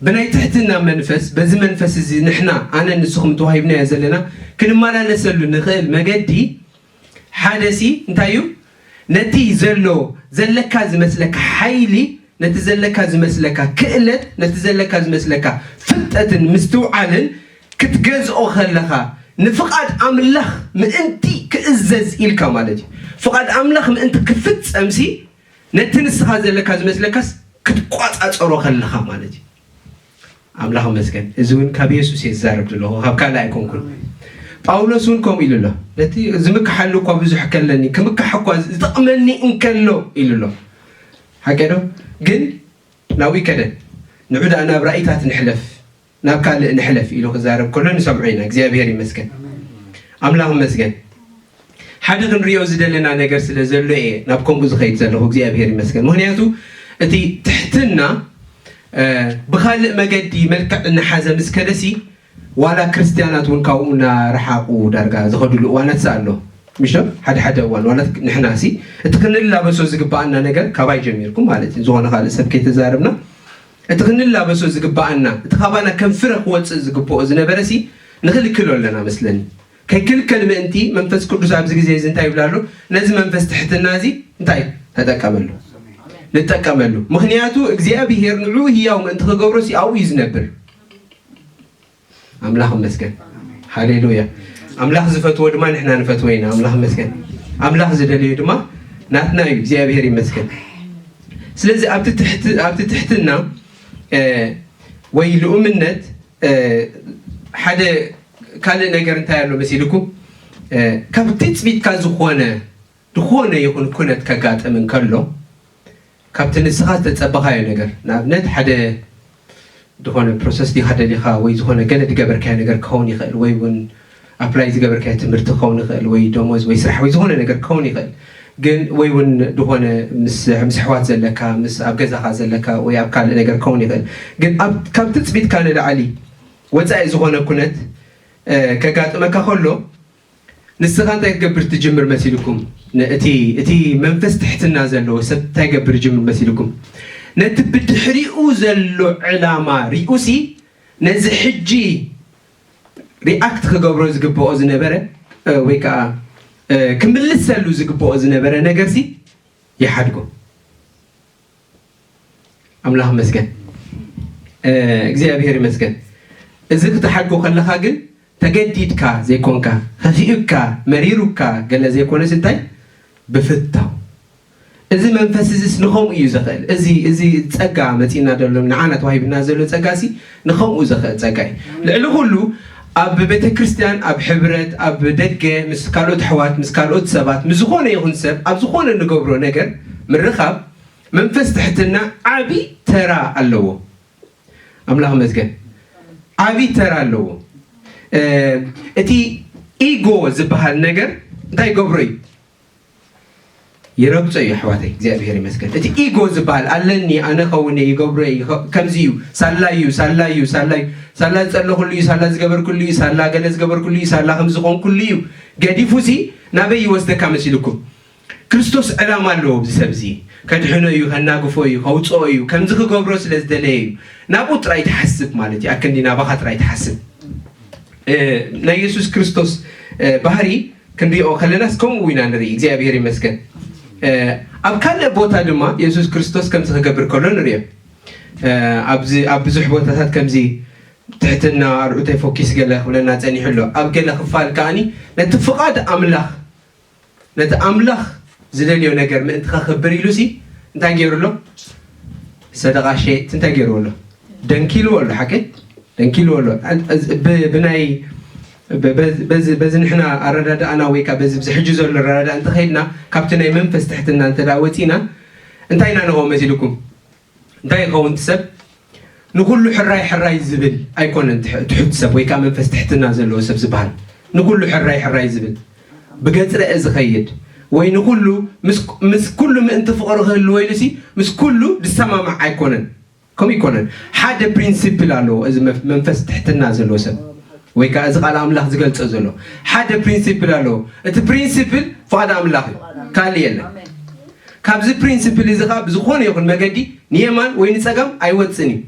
ብናይ ትሕትና መንፈስ፣ በዚ መንፈስ እዚ ንሕና፣ ኣነ ንስኹም ተዋሂብናዮ ዘለና ክንመላለሰሉ ንኽእል መገዲ ሓደ ሲ እንታይ እዩ? ነቲ ዘሎ ዘለካ ዝመስለካ ሓይሊ፣ ነቲ ዘለካ ዝመስለካ ክእለት፣ ነቲ ዘለካ ዝመስለካ ፍልጠትን ምስትውዓልን ክትገዝኦ ከለኻ፣ ንፍቓድ ኣምላኽ ምእንቲ ክእዘዝ ኢልካ ማለት እዩ። ፍቓድ ኣምላኽ ምእንቲ ክፍጸምሲ ነቲ ንስኻ ዘለካ ዝመስለካስ ክትቋጻጸሮ ከለኻ ማለት እዩ። ኣምላኽ ይመስገን። እዚ እውን ካብ የሱስ እየ ዝዛረብ ዘለኹ፣ ካብ ካልእ ኣይኮንኩን። ጳውሎስ እውን ከምኡ ኢሉ ኣሎ። ነቲ ዝምክሓሉ እኳ ብዙሕ ከለኒ፣ ክምካሕ እኳ ዝጠቕመኒ እንከሎ ኢሉ ኣሎ። ሓቂ ዶ? ግን ናብኡ ይከደን። ንዑ ደኣ ናብ ራእይታት ንሕለፍ፣ ናብ ካልእ ንሕለፍ ኢሉ ክዛረብ ከሎ ንሰምዖ ኢና። እግዚኣብሔር ይመስገን። ኣምላኽ ይመስገን። ሓደ ክንሪኦ ዝደለና ነገር ስለ ዘሎ እየ ናብ ከምኡ ዝኸይድ ዘለኹ። እግዚኣብሔር ይመስገን። ምኽንያቱ እቲ ትሕትና፣ እ፣ ብኻልእ መገዲ መልክዕ እናሓዘ ምስ ከደሲ፣ ዋላ ክርስትያናት እውን ካብኡ እናረሓቑ ዳርጋ ዝኸድሉ እዋናት ኣሎ። ምሽ ዶ? ሓደ ሓደ እዋን ዋላ ንሕና ሲ እቲ ክንላበሶ ዝግባኣና ነገር ካባይ ጀሚርኩም ማለት እዩ። ዝኾነ ካልእ ሰብ ከይተዛረብና፣ እቲ ክንላበሶ ዝግባኣና፣ እቲ ካባና ከም ፍረ ክወጽእ ዝግብኦ ዝነበረ ሲ ንኽልክሎ ኣለና መስለኒ። ከይክልከል ምእንቲ መንፈስ ቅዱስ ኣብዚ ግዜ እዚ እንታይ ይብል ኣሎ? ነዚ መንፈስ ትሕትና እዚ እንታይ ተጠቀመሉ? ንጠቀመሉ። ምኽንያቱ እግዚኣብሔር ንዕኡ ህያው ምእንቲ ክገብሮ ሲ ኣብኡ እዩ ዝነብር። ኣምላኽ ይመስገን። ሃሌሉያ። ኣምላኽ ዝፈትዎ ድማ ንሕና ንፈትዎ ኢና። ኣምላኽ ይመስገን። ኣምላኽ ዝደለዮ ድማ ናትና እዩ። እግዚኣብሔር ይመስገን። ስለዚ ኣብቲ ትሕት-፣ ኣብቲ ትሕትና፣ እ፣ ወይ ልኡምነት፣ እ፣ ሓደ ካልእ ነገር እንታይ ኣሎ መሲልኩም? እ፣ ካብ ትጽቢትካ ዝኾነ፣ ዝኾነ ይኹን ኩነት ከጋጥም እንከሎ፣ ካብቲ ንስኻ ዝተጸበኻዮ ነገር፣ ንኣብነት ሓደ ዝኾነ ፕሮሰስ ዲኻ ደሊኻ ወይ ዝኾነ ገለ ዝገበርካዮ ነገር ክኸውን ይኽእል፣ ወይ እውን ኣፕላይ ዝገበርካዮ ትምህርቲ ክኸውን ይኽእል፣ ወይ ደሞዝ ወይ ስራሕ ወይ ዝኾነ ነገር ክኸውን ይኽእል። ግን ወይ እውን ዝኾነ ምስ፣ ምስ ኣሕዋት ዘለካ፣ ምስ ኣብ ገዛኻ ዘለካ ወይ ኣብ ካልእ ነገር ክኸውን ይኽእል። ግን ኣብ፣ ካብ ትጽቢትካ ንላዕሊ ወጻኢ ዝኾነ ኩነት፣ እ፣ ከጋጥመካ ከሎ፣ ንስኻ እንታይ ክትገብር ትጅምር መሲልኩም? ን-፣ እቲ፣ እቲ መንፈስ ትሕትና ዘለዎ ሰብ እንታይ ገብር ይጅምር መሲልኩም? ነቲ ብድሕሪኡ ዘሎ ዕላማ ሪኡሲ፣ ነዚ ሕጂ ሪኣክት ክገብሮ ዝግብኦ ዝነበረ፣ እ፣ ወይ ከዓ፣ እ፣ ክምልሰሉ ዝግብኦ ዝነበረ ነገርሲ ይሓድጎ። ኣምላኽ ይመስገን። እ፣ እግዚኣብሔር ይመስገን። እዚ ክትሓድጎ ከለኻ ግን ተገዲድካ ዘይኮንካ፣ ከፊኡካ፣ መሪሩካ ገለ ዘይኮነስ እንታይ ብፍታው። እዚ መንፈስ እዚስ ንኸምኡ እዩ ዝኽእል። እዚ፣ እዚ ጸጋ መጺእና ዘሎ፣ ንዓና ተዋሂብና ዘሎ ጸጋ ሲ ንኸምኡ ዝኽእል ጸጋ እዩ። ልዕሊ ኩሉ ኣብ ቤተ ክርስቲያን፣ ኣብ ሕብረት፣ ኣብ ደገ ምስ ካልኦት ኣሕዋት፣ ምስ ካልኦት ሰባት፣ ምስ ዝኾነ ይኹን ሰብ ኣብ ዝኾነ ንገብሮ ነገር ምርኻብ መንፈስ ትሕትና ዓቢ ተራ ኣለዎ። ኣምላኽ ይመስገን። ዓቢ ተራ ኣለዎ። እ፣ እቲ ኢጎ ዝበሃል ነገር እንታይ ይገብሮ እዩ? ይረግጾ እዩ ኣሕዋተይ። እግዚኣብሔር ይመስገን። እቲ ኢጎ ዝበሃል ኣለኒ፣ ኣነ ኸውን እየ፣ ይገብሮ እየ፣ ይኸ-፣ ከምዚ እዩ፣ ሳላ እዩ፣ ሳላ እዩ፣ ሳላ እዩ፣ ሳላ ዝጸለኹሉ እዩ፣ ሳላ ዝገበርኩሉ እዩ፣ ሳላ ገለ ዝገበርኩሉ እዩ፣ ሳላ ከምዚ ኾንኩሉ እዩ ገዲፉሲ ናበይ ይወስደካ መሲልኩም? ክርስቶስ ዕላማ ኣለዎ። ኣብዚ ሰብ እዚ ከድሕኖ እዩ፣ ከናግፎ እዩ፣ ከውፅኦ እዩ። ከምዚ ክገብሮ ስለ ዝደለየ እዩ። ናብኡ ጥራይ ትሓስብ ማለት እዩ። ኣክንዲ ናባኻ ጥራይ ትሓስብ። እ፣ ናይ የሱስ ክርስቶስ፣ እ፣ ባህሪ ክንሪኦ ከለናስ ከምኡ ኢና ንርኢ። እግዚኣብሔር ይመስገን። እ፣ ኣብ ካልእ ቦታ ድማ የሱስ ክርስቶስ ከምዚ ክገብር ከሎ ንሪኦ። እ፣ ኣብዚ፣ ኣብ ብዙሕ ቦታታት ከምዚ ትሕትና ኣርዑተይ ፎኪስ ገለ ክብለና ጸኒሑ ኣሎ። ኣብ ገለ ክፋል ከኣኒ ነቲ ፍቓድ ኣምላኽ፣ ነቲ ኣምላኽ ዝደልዮ ነገር ምእንቲ ከኽብር ኢሉሲ እንታይ ገይሩ ኣሎ? ሰደቓ ሸየጥቲ እንታይ ገይርዎ ኣሎ? ደንኪልዎ ኣሎ። ሓቂ ደንኪልዎ ኣሎ። ብ- ብናይ በ- በዚ በዚ- በዚ ንሕና ኣረዳድኣና ወይ ከዓ በዚ ብዚ ሕጂ ዘሎ ኣረዳድኣ እንተኸይድና፣ ካብቲ ናይ መንፈስ ትሕትና እንተ ደኣ ወፂና እንታይ ኢና ንኸውን መሲልኩም? እንታይ ይኸውን? እቲ ሰብ ንኹሉ ሕራይ ሕራይ ዝብል ኣይኮነን። ትሕ- ትሑት ሰብ ወይ ከዓ መንፈስ ትሕትና ዘለዎ ሰብ ዝበሃል ንኹሉ ሕራይ ሕራይ ዝብል ብገጽ ረአ ዝኸይድ ወይ ንኹሉ ምስ ምስ ኩሉ ምእንቲ ፍቕሪ ክህልዎ ኢሉሲ ምስ ኩሉ ዝሰማማዕ ኣይኮነን። ከምኡ ይኮነን። ሓደ ፕሪንሲፕል ኣለዎ። እዚ መፍ- መንፈስ ትሕትና ዘለዎ ሰብ ወይ ከዓ እዚ ቃል ኣምላኽ ዝገልጾ ዘሎ ሓደ ፕሪንሲፕል ኣለዎ። እቲ ፕሪንሲፕል ፍቓድ ኣምላኽ እዩ፣ ካልእ የለን። ካብዚ ፕሪንሲፕል እዚ ከዓ ብዝኾነ ይኹን መገዲ ንየማን ወይ ንጸጋም ኣይወፅን እዩ።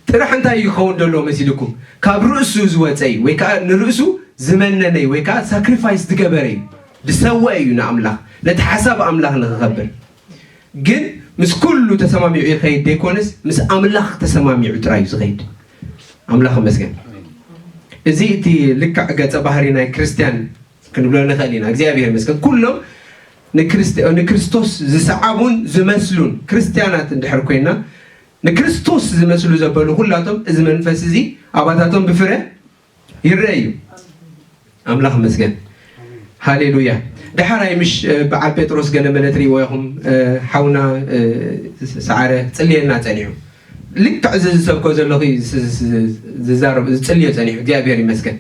ጥራሕ እንታይ እዩ ክኸውን ዘለዎ መሲልኩም? ካብ ርእሱ ዝወፀ እዩ ወይ ከዓ ንርእሱ ዝመነነ እዩ ወይ ከዓ ሳክሪፋይስ ዝገበረ እዩ፣ ዝሰወአ እዩ ንኣምላኽ፣ ነቲ ሓሳብ ኣምላኽ ንክኸብር። ግን ምስ ኩሉ ተሰማሚዑ ይኸይድ ዘይኮነስ ምስ ኣምላኽ ተሰማሚዑ ጥራይ እዩ ዝኸይድ። ኣምላኽ ይመስገን። እዚ እቲ ልክዕ ገጸ ባህሪ ናይ ክርስትያን ክንብሎ ንኽእል ኢና። እግዚኣብሔር ይመስገን። ኩሎም ንክርስት- ንክርስቶስ ዝሰዓቡን ዝመስሉን ክርስትያናት እንድሕር ኮይና ንክርስቶስ ዝመስሉ ዘበሉ ኩላቶም እዚ መንፈስ እዚ ኣባታቶም ብፍረ ይረአ እዩ። ኣምላኽ ይመስገን። ሃሌሉያ። ደሓራይ ምሽ በዓል ጴጥሮስ ገለ መለ ትርእይዎ ኢኹም። ሓውና ሰዓረ ጽልየልና ጸኒሑ፣ ልክዕ እዚ ዝሰብኮ ዘለኹ ዝዛረብ ዝጽልዮ ጸኒሑ። እግዚኣብሔር ይመስገን።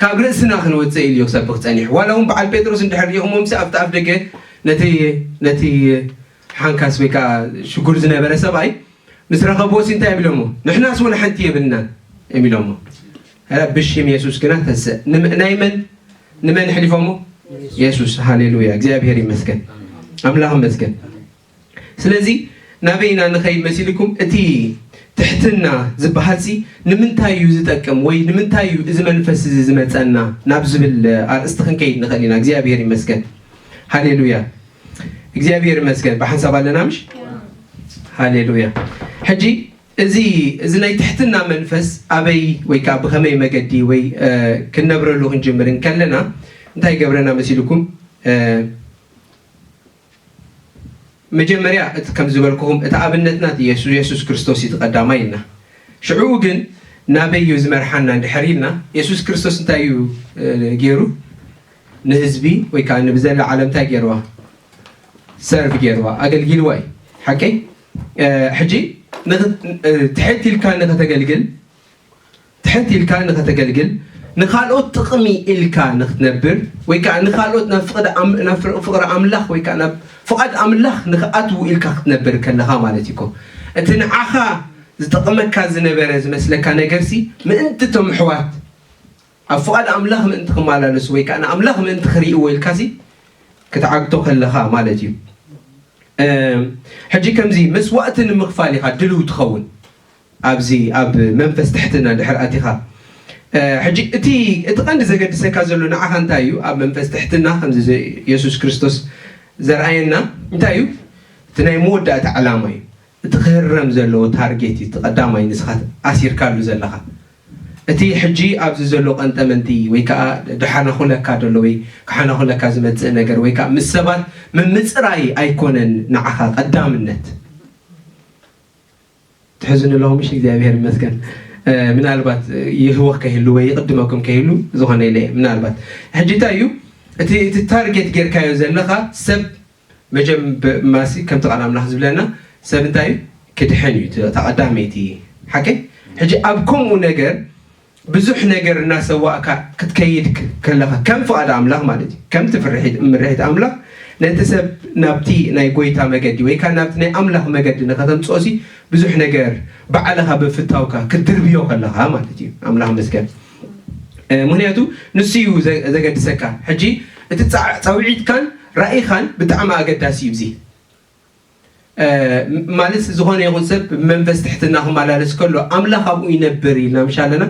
ካብ ርእስና ክንወፅእ ኢሉ ክሰብኽ ጸኒሑ። ዋላ እውን በዓል ጴጥሮስ እንድሕር ሪእኹሞ ምስ ኣብቲ ኣፍ ደገ ነቲ ነቲ ሓንካስ ወይ ከዓ ሽጉር ዝነበረ ሰብኣይ ምስ ረኸብዎ ሲ እንታይ ይብሎሞ? ንሕናስ ወላ ሓንቲ የብልናን እዮም ኢሎሞ። ኧረ ብሽም የሱስ ግና ተንስእ። ንመ- ናይ መን ንመን ሕሊፎሞ? የሱስ። ሃሌሉያ፣ እግዚኣብሔር ይመስገን፣ ኣምላኽ ይመስገን። ስለዚ ናበይ ኢና ንኸይድ መሲልኩም? እቲ ትሕትና ዝበሃል ሲ ንምንታይ እዩ ዝጠቅም ወይ ንምንታይ እዩ እዚ መንፈስ እዚ ዝመፀና ናብ ዝብል ኣርእስቲ ክንከይድ ንኽእል ኢና። እግዚኣብሔር ይመስገን። ሃሌሉያ፣ እግዚኣብሔር ይመስገን። ብሓንሳብ ኣለና ምሽ? ሃሌሉያ። ሕጂ እዚ እዚ ናይ ትሕትና መንፈስ ኣበይ ወይ ከዓ ብኸመይ መገዲ ወይ ክንነብረሉ ክንጅምር እንከለና እንታይ ይገብረና መሲልኩም? መጀመርያ እቲ ከም ዝበልኩኹም እቲ ኣብነትና እቲ የሱ- የሱስ ክርስቶስ እዩ እቲ ቀዳማይ ኢልና። ሽዑ ግን ናበይ እዩ ዝመርሓና እንድሕር ኢልና፣ የሱስ ክርስቶስ እንታይ እዩ ገይሩ? ንህዝቢ ወይ ከዓ ንብዘላ ዓለም እንታይ ገይርዋ? ሰርቭ ገይርዋ፣ ኣገልጊልዋ እዩ። ሓቀይ? ሕጂ ንኽ- ትሕት ኢልካ ንኸተገልግል ትሕት ኢልካ ንኸተገልግል፣ ንኻልኦት ጥቕሚ ኢልካ ንኽትነብር ወይ ከዓ ንኻልኦት ናብ ፍቕዲ ኣም- ናብ ፍር- ፍቕሪ ኣምላኽ ወይ ከዓ ናብ ፍቓድ ኣምላኽ ንኽኣትዉ ኢልካ ክትነብር ከለኻ ማለት እዩ እኮ። እቲ ንዓኻ ዝጠቕመካ ዝነበረ ዝመስለካ ነገርሲ ምእንቲ እቶም ኣሕዋት ኣብ ፍቓድ ኣምላኽ ምእንቲ ክመላለሱ ወይ ከዓ ንኣምላኽ ምእንቲ ክርእይዎ ኢልካሲ ክትዓግቶ ከለኻ ማለት እዩ። ሕጂ ከምዚ መስዋእቲ ንምኽፋል ኢኻ ድልው ትኸውን። ኣብዚ ኣብ መንፈስ ትሕትና ድሕር ኣቲኻ ሕጂ እቲ እቲ ቀንዲ ዘገድሰካ ዘሎ ንዓኻ እንታይ እዩ? ኣብ መንፈስ ትሕትና ከምዚ የሱስ ክርስቶስ ዘርኣየና እንታይ እዩ? እቲ ናይ መወዳእታ ዕላማ እዩ። እቲ ክህረም ዘለዎ ታርጌት እዩ። እቲ ቀዳማይ ንስኻ ኣሲርካሉ ዘለኻ እቲ ሕጂ ኣብዚ ዘሎ ቀንጠመንቲ ወይ ከዓ ድሓናኹለካ ደሎ ወይ ክሓናኹለካ ዝመፅእ ነገር ወይ ከዓ ምስ ሰባት ምምፅራይ ኣይኮነን ንዓኻ ቀዳምነት። ትሕዝኒ ኣለኹም ምሽ እግዚኣብሔር ይመስገን። ምናልባት ይህወኽ ከይህሉ ወይ ይቕድመኩም ከይህሉ ዝኾነ ኢለ ምናልባት ሕጂ እንታይ እዩ እቲ እቲ ታርጌት ጌርካዮ ዘለኻ ሰብ መጀመርያ ከምቲ ቃል ኣምላኽ ዝብለና ሰብ እንታይ እዩ ክድሕን እዩ ተቐዳመይቲ ሓቂ። ሕጂ ኣብ ከምኡ ነገር ብዙሕ ነገር እናሰዋእካ ክትከይድ ከለኻ ከም ፍቓድ ኣምላኽ ማለት እዩ ከምቲ ፍርሒት ምርሒት ኣምላኽ ነቲ ሰብ ናብቲ ናይ ጎይታ መገዲ ወይ ከዓ ናብቲ ናይ ኣምላኽ መገዲ ንኸተምፅኦሲ ብዙሕ ነገር ባዕልኻ ብፍታውካ ክትድርብዮ ከለኻ ማለት እዩ። ኣምላኽ መስገን ምክንያቱ ንሱ እዩ ዘገድሰካ። ሕጂ እቲ ፃውዒትካን ራኢኻን ብጣዕሚ ኣገዳሲ እዩ። እዚ ማለት ዝኾነ ይኹን ሰብ ብመንፈስ ትሕትና ክመላለስ ከሎ ኣምላኽ ኣብኡ ይነብር ኢልና ምሽ ኣለና።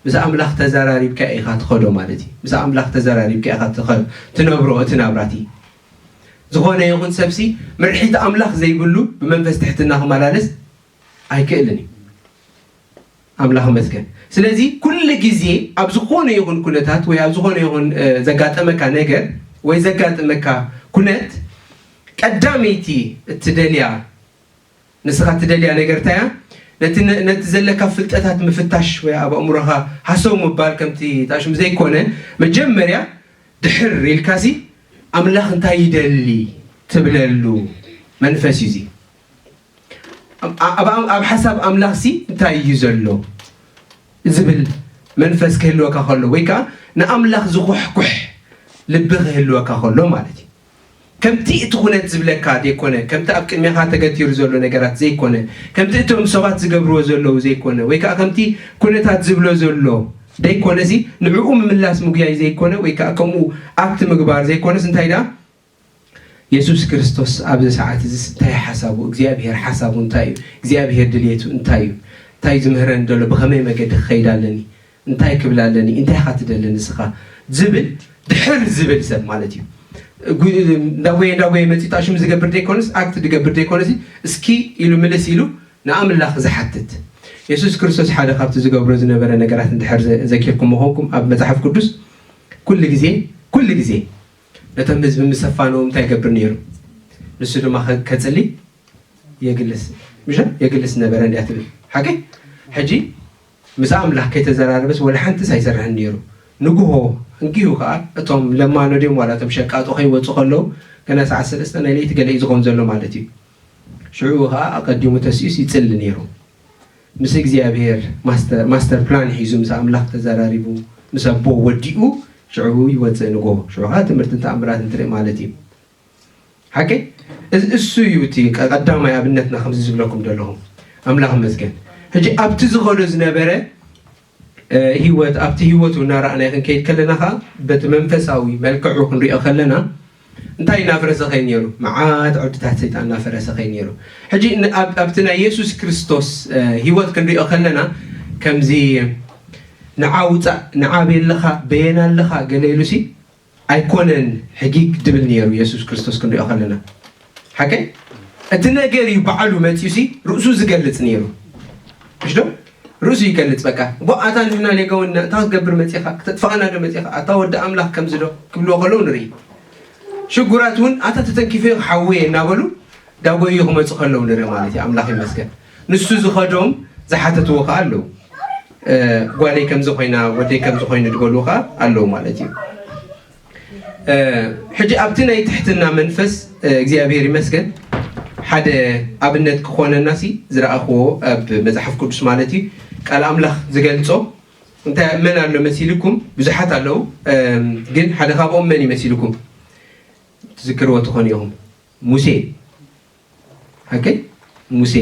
ምስ ኣምላኽ ተዘራሪብካ ኢኻ ትኸዶ ማለት እዩ። ምስ ኣምላኽ ተዘራሪብካ ኢኻ ትነብሮ እቲ ናብራቲ። ዝኾነ ይኹን ሰብሲ ምርሒት ኣምላኽ ዘይብሉ ብመንፈስ ትሕትና ክመላለስ ኣይክእልን እዩ። ኣምላኽ ይመስገን። ስለዚ ኩሉ ግዜ ኣብ ዝኾነ ይኹን ኩነታት ወይ ኣብ ዝኾነ ይኹን ዘጋጠመካ ነገር ወይ ዘጋጠመካ ኩነት ቀዳመይቲ እትደልያ ንስኻ እትደልያ ነገር እንታይ እያ? ነቲ ዘለካ ፍልጠታት ምፍታሽ ወይ ኣብ ኣእምሮኻ ሃሰው ምባል ከምቲ ጣሽም ዘይኮነ መጀመርያ ድሕር ኢልካሲ ኣምላኽ እንታይ ይደሊ ትብለሉ መንፈስ እዩ እዚ። ኣብ ሓሳብ ኣምላኽሲ እንታይ እዩ ዘሎ ዝብል መንፈስ ክህልወካ ከሎ ወይ ከዓ ንኣምላኽ ዝኩሕኩሕ ልቢ ክህልወካ ከሎ ማለት እዩ። ከምቲ እቲ ኩነት ዝብለካ ዘይኮነ፣ ከምቲ ኣብ ቅድሜኻ ተገቲሩ ዘሎ ነገራት ዘይኮነ፣ ከምቲ እቶም ሰባት ዝገብርዎ ዘለዉ ዘይኮነ፣ ወይ ከዓ ከምቲ ኩነታት ዝብሎ ዘሎ ዘይኮነ ሲ ንዕኡ ምምላስ ምጉያይ ዘይኮነ ወይ ከዓ ከምኡ ኣክት ምግባር ዘይኮነስ እንታይ ደኣ የሱስ ክርስቶስ ኣብዚ ሰዓት እዚ እንታይ ሓሳቡ እግዚኣብሔር ሓሳቡ እንታይ እዩ እግዚኣብሔር ድልየቱ እንታይ እዩ እንታይ ዝምህረን ዘሎ ብኸመይ መገዲ ክኸይድ ኣለኒ እንታይ ክብል ኣለኒ እንታይ ኢኻ ትደሊ ንስኻ ዝብል ድሕር ዝብል ሰብ ማለት እዩ እንዳጎየ እንዳጎየ መፂ ጣሽሙ ዝገብር ዘይኮነስ ኣክት ዝገብር ዘይኮነስ እስኪ ኢሉ ምልስ ኢሉ ንኣምላኽ ዝሓትት የሱስ ክርስቶስ ሓደ ካብቲ ዝገብሮ ዝነበረ ነገራት እንድሕር ዘኪርኩም ምኾንኩም ኣብ መፅሓፍ ቅዱስ ኩሉ ግዜ ኩሉ ግዜ ነቶም ህዝቢ ምስ ኣፋነዎም እንታይ ይገብር ነይሩ? ንሱ ድማ ከጽሊ የግልስ ምሽ የግልስ ነበረ እንዲያ ትብል ሓቂ ሕጂ ምስ ኣምላኽ ከይተዘራረበስ ወላ ሓንቲስ ኣይሰርሕን ነይሩ። ንግሆ እንግዩ ከዓ እቶም ለማኖ ድዮም ዋላ እቶም ሸቃጦ ከይወፁ ከለዉ ገና ሰዓት ሰለስተ ናይ ለይቲ ገለ እዩ ዝኾን ዘሎ ማለት እዩ። ሽዑ ከዓ ኣቐዲሙ ተሲኡስ ይፅሊ ነይሩ። ምስ እግዚኣብሔር ማስተር ፕላን ሒዙ ምስ ኣምላኽ ተዘራሪቡ ምስ ኣቦ ወዲኡ ሽዑ ይወፅእ ንጎ ሽዑ ከዓ ትምህርትን ተኣምራትን ትርኢ ማለት እዩ። ሓቂ እሱ እዩ እቲ ቀዳማይ ኣብነትና ከምዚ ዝብለኩም ዘለኹም ኣምላኽ መስገን ሕጂ ኣብቲ ዝኸዶ ዝነበረ ህይወት ኣብቲ ህይወቱ እናረኣናይ ክንከይድ ከለና ከዓ በቲ መንፈሳዊ መልክዑ ክንሪኦ ከለና እንታይ እናፍረሰ ከይ ነይሩ መዓት ዕድታት ሰይጣን እናፈረሰ ከይ ነይሩ ሕጂ ኣብቲ ናይ የሱስ ክርስቶስ ህይወት ክንሪኦ ከለና ከምዚ ንዓ ውፃእ ንዓ ቤለኻ በየና ኣለኻ ገለ ኢሉሲ ኣይኮነን ሕጊግ ድብል ነይሩ የሱስ ክርስቶስ ክንሪኦ ከለና ሓቀይ እቲ ነገር እዩ ባዕሉ መፂኡሲ ርእሱ ዝገልፅ ነይሩ እሽዶ ርእሱ ይገልጽ በቃ እቦ ኣታ ንሕና ሌጋውና እንታይ ክትገብር መጺኻ ክተጥፋእና ዶ መጺኻ ኣታ ወዲ ኣምላኽ ከምዚ ዶ ክብልዎ ከለዉ ንርኢ ሽጉራት እውን ኣታ ተተንኪፈ ሓውየ እናበሉ ዳጎዩ ክመፁ ከለዉ ንርኢ ማለት እዩ ኣምላኽ ይመስገን ንሱ ዝኸዶም ዝሓተትዎ ከዓ ኣለዉ ጓለይ ከምዚ ኮይና ወደይ ከምዚ ኮይኑ ዝበልዎ ከዓ ኣለዉ ማለት እዩ ሕጂ ኣብቲ ናይ ትሕትና መንፈስ እግዚኣብሔር ይመስገን ሓደ ኣብነት ክኾነና ሲ ዝረኣኽዎ ኣብ መፅሓፍ ቅዱስ ማለት እዩ ቃል ኣምላኽ ዝገልፆ እንታይ መን ኣሎ መሲልኩም ብዙሓት ኣለዉ ግን ሓደ ካብኦም መን ይመሲልኩም ትዝክርዎ ትኾኑ ኢኹም ሙሴ ሓቀይ ሙሴ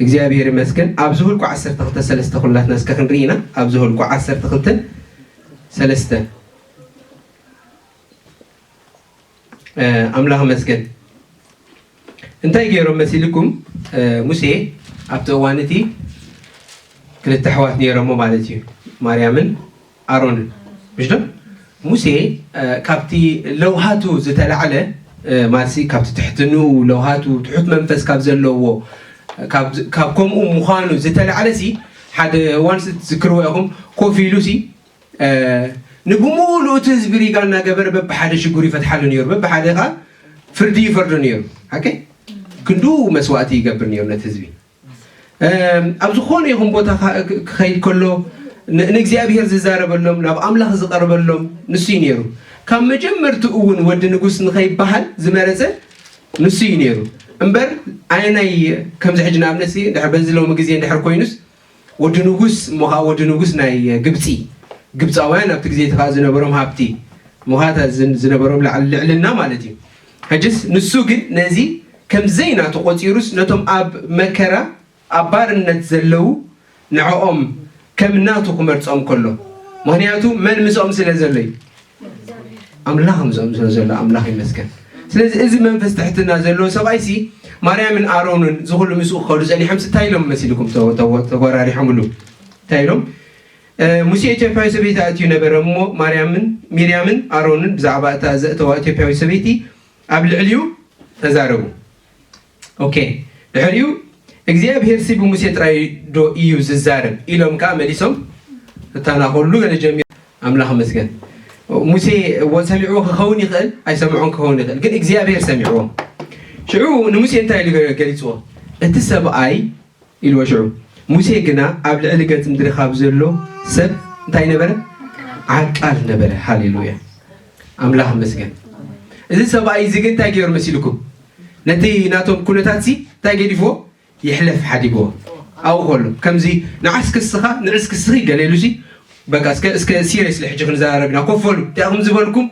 እግዚኣብሔር ይመስገን ኣብዚ ሁልቁ ዓሰርተ ክልተ ሰለስተ ኩላትና እስከ ክንርኢ ኢና ኣብዚ ሁልቁ ዓሰርተ ክልተ ሰለስተ ኣምላኽ መስገን እንታይ ገይሮም መሲልኩም ሙሴ ኣብቲ እዋን እቲ ክልተ ኣሕዋት ነይሮሞ ማለት እዩ ማርያምን ኣሮንን ምሽ ዶ ሙሴ ካብቲ ለውሃቱ ዝተላዕለ ማለትሲ ካብቲ ትሕትንኡ ለውሃቱ ትሑት መንፈስ ካብ ዘለዎ ካብ ከምኡ ምዃኑ ዝተላዕለ ሲ ሓደ ዋንስ ትዝክርዎ ኢኹም ኮፍ ኢሉ ሲ ንብሙሉኡ እቲ ህዝቢ ሪጋ እናገበረ በብሓደ ሽጉር ይፈትሓሉ ነይሩ በብሓደ ከዓ ፍርዲ ይፈርዱ ነይሩ ሓቂ ክንዱ መስዋእቲ ይገብር ነይሩ ነቲ ህዝቢ ኣብ ዝኾነ ይኹን ቦታ ክኸይድ ከሎ ንእግዚኣብሄር ዝዛረበሎም ናብ ኣምላኽ ዝቐርበሎም ንሱ እዩ ነይሩ ካብ መጀመርትኡ እውን ወዲ ንጉስ ንኸይበሃል ዝመረፀ ንሱ እዩ ነይሩ እምበር ኣየናይ ከምዚ ሕጂ ንኣብነት ድሕር በዚ ሎሚ ግዜ እንድሕር ኮይኑስ ወዲ ንጉስ እሞ ከዓ ወዲ ንጉስ ናይ ግብፂ ግብፃውያን ኣብቲ ግዜ እቲ ከዓ ዝነበሮም ሃብቲ እሞ ከዓ ዝነበሮም ልዕልና ማለት እዩ ሕጅስ ንሱ ግን ነዚ ከም ዘይናቱ ቆፂሩስ ነቶም ኣብ መከራ ኣብ ባርነት ዘለዉ ንዕኦም ከም ናቱ ክመርፆም ከሎ ምክንያቱ መን ምስኦም ስለ ዘሎ እዩ ኣምላኽ ምስኦም ስለ ዘሎ ኣምላኽ ይመስገን ስለዚ እዚ መንፈስ ትሕትና ዘለዎ ሰብኣይ ሲ ማርያምን ኣሮንን ዝኩሉ ምስኡ ክኸዱ ፀኒሖም እንታይ ኢሎም መሲልኩም ተጎራሪሖምሉ እንታይ ኢሎም ሙሴ ኢትዮጵያዊ ሰበይቲ ኣእትዩ ነበረ እሞ ማርያምን ሚርያምን ኣሮንን ብዛዕባ እታ ዘእተዋ ኢትዮጵያዊ ሰበይቲ ኣብ ልዕሊኡ ተዛረቡ ኦኬ ድሕሪኡ እግዚኣብሄርሲ ብሙሴ ጥራይ ዶ እዩ ዝዛረብ? ኢሎም ከኣ መሊሶም እተናኾሉ ገለ ጀሚሩ። ኣምላኽ ይመስገን። ሙሴ እዎ ሰሚዕዎ ክኸውን ይኽእል፣ ኣይሰምዖን ክኸውን ይኽእል፣ ግን እግዚኣብሄር ሰሚዕዎ። ሽዑ ንሙሴ እንታይ ኢሉ ገ- ገሊጽዎ? እቲ ሰብኣይ ኢልዎ። ሽዑ ሙሴ ግና ኣብ ልዕሊ ገጽ ምድሪ ካብ ዘሎ ሰብ እንታይ ነበረ? ዓቃል ነበረ። ሃሌሉያ፣ ኣምላኽ ይመስገን። እዚ ሰብኣይ እዚ ግን እንታይ ገይሩ መሲልኩም? ነቲ ናቶም ኩነታት ሲ እንታይ ገዲፍዎ? ይሕለፍ ሓዲግዎ። ኣብኡ ከሎ ከምዚ ንዓስ ክስኻ ንዕስ ክስኺ ገለ ኢሉ ሲ በቃ እስከ እስከ ሲሪየስሊ ሕጂ ክንዘራረብ ኢና ኮፈሉ እንታይ ኢኹም ዝበልኩም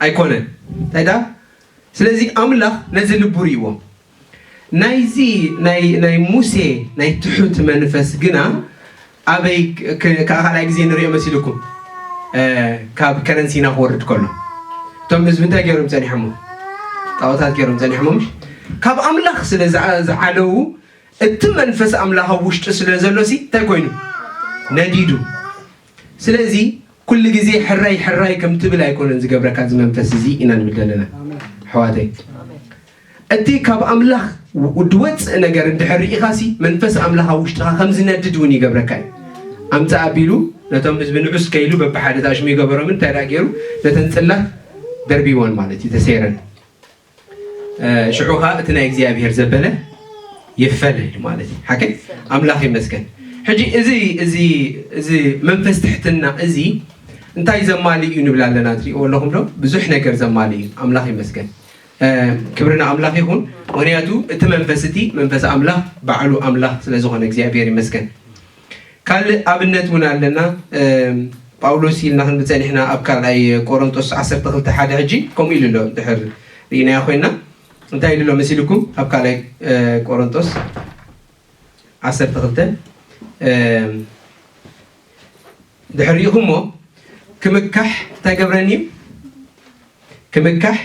ኣይኮነን። እንታይ ደኣ? ስለዚ ኣምላኽ ነዚ ልቡ ርእይዎ። ናይዚ ናይ ናይ ሙሴ ናይ ትሑት መንፈስ ግና ኣበይ ክ- ክ- ካልኣይ ግዜ ንሪኦ መሲልኩም? እ፣ ካብ ከረን ሲና ክወርድ ከሎ እቶም ህዝቢ እንታይ ገይሮም ጸኒሖሞ? ጣዖታት ገይሮም ጸኒሖሞ ምሽ? ካብ ኣምላኽ ስለ ዝዓ- ዝዓለዉ እቲ መንፈስ ኣምላኽ ኣብ ውሽጢ ስለ ዘሎ ሲ እንታይ ኮይኑ? ነዲዱ። ስለዚ ኩሉ ግዜ ሕራይ ሕራይ ከም ትብል ኣይኮነን ዝገብረካ እዚ መንፈስ እዚ ኢና ንብል ዘለና ኣሕዋተይ። እቲ ካብ ኣምላኽ ው- ዝወፅእ ነገር እንድሕር ርኢኻሲ መንፈስ ኣምላኽ ኣብ ውሽጥኻ ከም ዝነድድ እውን ይገብረካ እዩ። ኣምፃእ ኣቢሉ ነቶም ህዝቢ ንዑስ ከይሉ በብሓደ ተኣሽሙ ይገበሮምን እንታይ ደኣ ገይሩ ነተን ፅላት ደርቢወን ማለት እዩ ተሰይረን። ሽዑ ኸዓ እቲ ናይ እግዚኣብሔር ዘበለ ይፈለ ኢሉ ማለት እዩ። ሓቀይ ኣምላኽ ይመስገን። ሕጂ እዚ እዚ እዚ መንፈስ ትሕትና እዚ እንታይ ዘማልእ እዩ ንብል ኣለና? ትሪእዎ ኣለኹም ዶ? ብዙሕ ነገር ዘማልእ እዩ። ኣምላኽ ይመስገን። ክብሪ ንኣምላኽ ይኹን። ምኽንያቱ እቲ መንፈስ እቲ መንፈስ ኣምላኽ ባዕሉ ኣምላኽ ስለ ዝኾነ እግዚኣብሔር ይመስገን። ካልእ ኣብነት እውን ኣለና። ጳውሎስ ኢልና ክንብል ጸኒሕና ኣብ ካልኣይ ቆሮንጦስ ዓሰርተ ክልተ ሓደ ሕጂ ከምኡ ኢሉ ኣሎ። ድሕር ርኢናዮ ኮይና እንታይ ኢሉ ኣሎ መሲልኩም? ኣብ ካልኣይ ቆሮንጦስ ዓሰርተ ክልተ ድሕር ርኢኹሞ ክምካሕ እንታይ ገብረኒ እዩ? ክምካሕ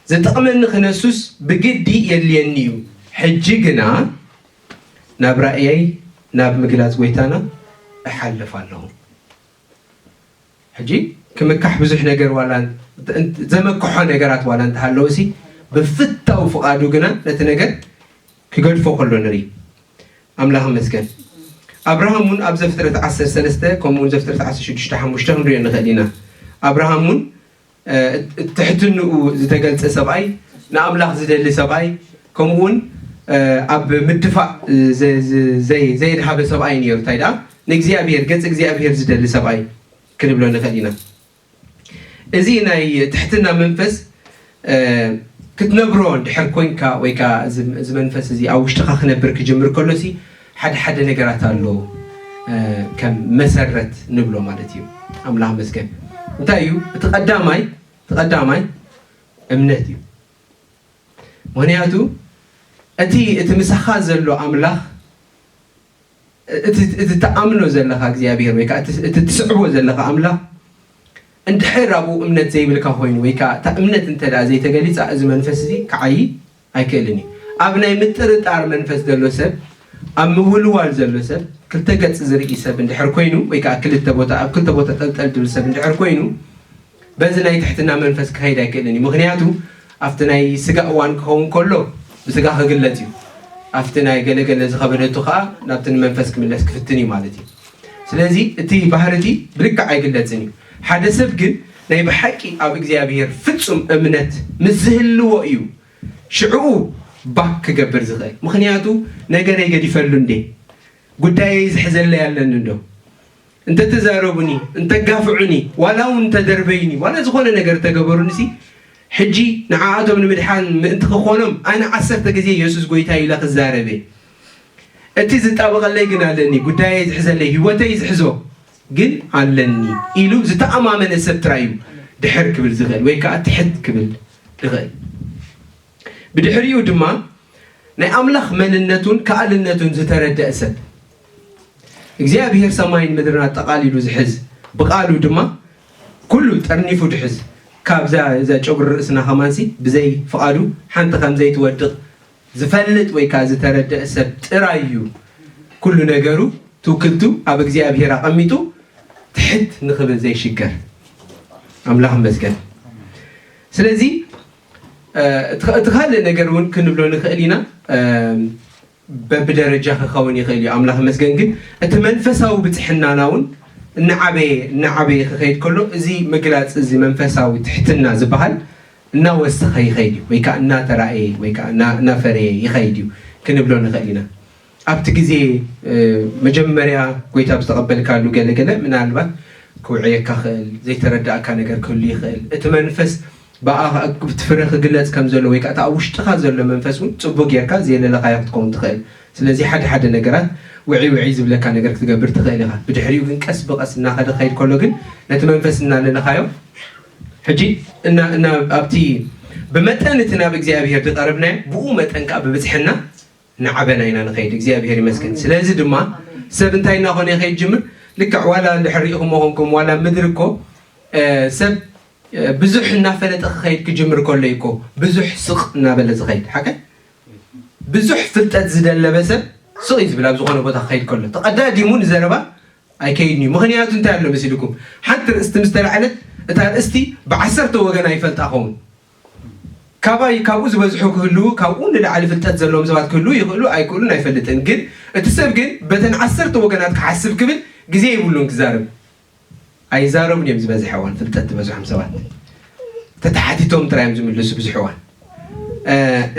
ዝጠቕመኒ ክነሱስ ብግዲ የድልየኒ እዩ። ሕጂ ግና ናብ ራእየይ ናብ ምግላጽ ጎይታና እሓልፍ ኣለኹ። ሕጂ ክምካሕ ብዙሕ ነገር ዋላ ዘመክሖ ነገራት ዋላ እንተሃለወሲ ብፍታው ፍቓዱ ግና ነቲ ነገር ክገድፎ ከሎ ንርኢ። ኣምላኽ ይመስገን። ኣብርሃም እውን ኣብ ዘፍጥረት ዓሰርተ ሰለስተ ከምኡ እውን ዘፍጥረት ዓሰርተ ሽዱሽተ ሓሙሽተ ክንሪኦ ንኽእል ኢና። ኣብርሃም እውን ትሕትንኡ ዝተገልጸ ሰብኣይ፣ ንኣምላኽ ዝደሊ ሰብኣይ፣ ከምኡውን ኣብ ምድፋእ ዘየድሃበ ሰብኣይ ነይሩ። እንታይ ደኣ ንእግዚኣብሔር ገጽ እግዚኣብሔር ዝደሊ ሰብኣይ ክንብሎ ንኽእል ኢና። እዚ ናይ ትሕትና መንፈስ ክትነብሮ እንድሕር ኮንካ ወይ ከዓ እዚ መንፈስ እዚ ኣብ ውሽጥኻ ክነብር ክጅምር ከሎሲ ሓደ ሓደ ነገራት ኣሎ ከም መሰረት ንብሎ ማለት እዩ። ኣምላኽ መስገን እንታይ እዩ እቲ ቀዳማይ እቲ ቀዳማይ እምነት እዩ። ምኽንያቱ እቲ እቲ ምሳኻ ዘሎ ኣምላኽ እቲ ትኣምኖ ዘለኻ እግዚኣብሔር ወይ ከዓ እቲ ትስዕቦ ዘለኻ ኣምላኽ እንድሕር ኣብኡ እምነት ዘይብልካ ኮይኑ ወይ ከዓ እታ እምነት እንተ ዘይተገሊፃ እዚ መንፈስ እዚ ክዓይ ኣይክእልን እዩ። ኣብ ናይ ምጥርጣር መንፈስ ዘሎ ሰብ ኣብ ምውልዋል ዘሎ ሰብ ክልተ ገፅ ዝርኢ ሰብ እንድሕር ኮይኑ ወይ ከዓ ክልተ ቦታ ኣብ ክልተ ቦታ ጠልጠል ዝብል ሰብ እንድሕር ኮይኑ በዚ ናይ ትሕትና መንፈስ ክኸይድ ኣይክእልን እዩ። ምኽንያቱ ኣብቲ ናይ ስጋ እዋን ክኸውን ከሎ ብስጋ ክግለጽ እዩ። ኣብቲ ናይ ገለገለ ዝኸበደቱ ከኣ ናብቲ ንመንፈስ ክምለስ ክፍትን እዩ ማለት እዩ። ስለዚ እቲ ባህሪ እቲ ብልክዕ ኣይግለጽን እዩ። ሓደ ሰብ ግን ናይ ብሓቂ ኣብ እግዚኣብሔር ፍጹም እምነት ምስ ዝህልዎ እዩ ሽዕኡ ባክ ክገብር ዝኽእል። ምኽንያቱ ነገረይ ገዲፈሉ እንዴ? ጉዳየይ ዝሕዘለይ ኣለኒ እንዶ? እንተተዛረቡኒ እንተጋፍዑኒ ዋላ እውን እንተደርበዩኒ ዋላ ዝኾነ ነገር እንተገበሩኒ ሲ ሕጂ ንዓኣቶም ንምድሓን ምእንቲ ክኾኖም ኣነ ዓሰርተ ግዜ የሱስ ጎይታ ኢለ ክዛረብ እየ። እቲ ዝጣበቐለይ ግን ኣለኒ፣ ጉዳየይ ዝሕዘለይ ህይወተይ ዝሕዞ ግን ኣለኒ ኢሉ ዝተኣማመነ ሰብ ጥራይ እዩ ድሕር ክብል ዝኽእል ወይ ከዓ ትሕት ክብል ዝኽእል። ብድሕሪኡ ድማ ናይ ኣምላኽ መንነቱን ከኣልነቱን ዝተረደአ ሰብ እግዚኣብሔር ሰማይን ምድርን ኣጠቓሊሉ ዝሕዝ ብቓሉ ድማ ኩሉ ጠርኒፉ ድሕዝ ካብዛ እዛ ጨጉሪ ርእስና ከማንሲ ብዘይ ፍቓዱ ሓንቲ ከም ዘይትወድቕ ዝፈልጥ ወይ ከዓ ዝተረደአ ሰብ ጥራይ እዩ ኩሉ ነገሩ ትውክልቱ ኣብ እግዚኣብሔር ኣቐሚጡ ትሕት ንኽብል ዘይሽገር ኣምላኽ መስገን። ስለዚ እቲ ካልእ ነገር እውን ክንብሎ ንኽእል ኢና። በብደረጃ ክኸውን ይኽእል እዩ። ኣምላኽ ይመስገን። ግን እቲ መንፈሳዊ ብፅሕናና እውን እናዓበየ እናዓበየ ክኸይድ ከሎ፣ እዚ ምግላፅ፣ እዚ መንፈሳዊ ትሕትና ዝበሃል እናወሰኸ ይኸይድ እዩ፣ ወይ ከዓ እናተራእየ ወይ ከዓ እና- እናፈረየ ይኸይድ እዩ ክንብሎ ንኽእል ኢና። ኣብቲ ግዜ እ፣ መጀመርያ ጎይታ ብዝተቐበልካሉ ገለገለ ምናልባት ክውዕየካ ክእል፣ ዘይተረዳእካ ነገር ክህሉ ይኽእል። እቲ መንፈስ ብኣኻ እቲ ፍረ ክግለጽ ከም ዘሎ ወይ ከዓ እቲ ኣብ ውሽጥኻ ዘሎ መንፈስ እውን ጽቡቅ ጌርካ ዘየለለኻዮ ክትከውን ትኽእል። ስለዚ ሓደ ሓደ ነገራት ውዒ ውዒ ዝብለካ ነገር ክትገብር ትኽእል ኢኻ። ብድሕሪኡ ግን ቀስ ብቐስ እናኸደ ክኸይድ ከሎ ግን ነቲ መንፈስ እናለለኻዮ ሕጂ እና እና ኣብቲ ብመጠን እቲ ናብ እግዚኣብሔር ዝቐረብናዮ ብኡ መጠን ከዓ ብብፅሕና እናዓበና ኢና ንኸይድ። እግዚኣብሔር ይመስገን። ስለዚ ድማ ሰብ እንታይ እናኾነ ይኸይድ ጅምር ልክዕ ዋላ እንድሕር ሪኢኹሞ ኾንኩም ዋላ ምድሪ እኮ እ፣ ሰብ እ፣ ብዙሕ እናፈለጠ ክኸይድ ክጅምር ከሎ እዩ እኮ ብዙሕ ስቕ እናበለ ዝኸይድ ሓቀ ብዙሕ ፍልጠት ዝደለበ ሰብ ስቕ እዩ ዝብል ኣብ ዝኾነ ቦታ ክኸይድ ከሎ ተቐዳዲሙ ንዘረባ ኣይከይድን እዩ። ምኽንያቱ እንታይ ኣሎ መሲልኩም? ሓንቲ ርእስቲ ምስ ተላዕለት እታ ርእስቲ ብዓሰርተ ወገን ኣይፈልጣ ኸውን። ካባይ ካብኡ ዝበዝሑ ክህልዉ ካብኡ ንላዕሊ ፍልጠት ዘለዎም ሰባት ክህልዉ ይኽእሉ ኣይክእሉን ኣይፈልጥን። ግን እቲ ሰብ ግን በተን ዓሰርተ ወገናት ክሓስብ ክብል ግዜ ይብሉን ክዛረብ ኣይዛረቡን እዮም። ዝበዝሐ እዋን ፍልጠት ዝበዝሖም ሰባት ተተሓቲቶም ጥራይ እዮም ዝምልሱ ብዙሕ እዋን።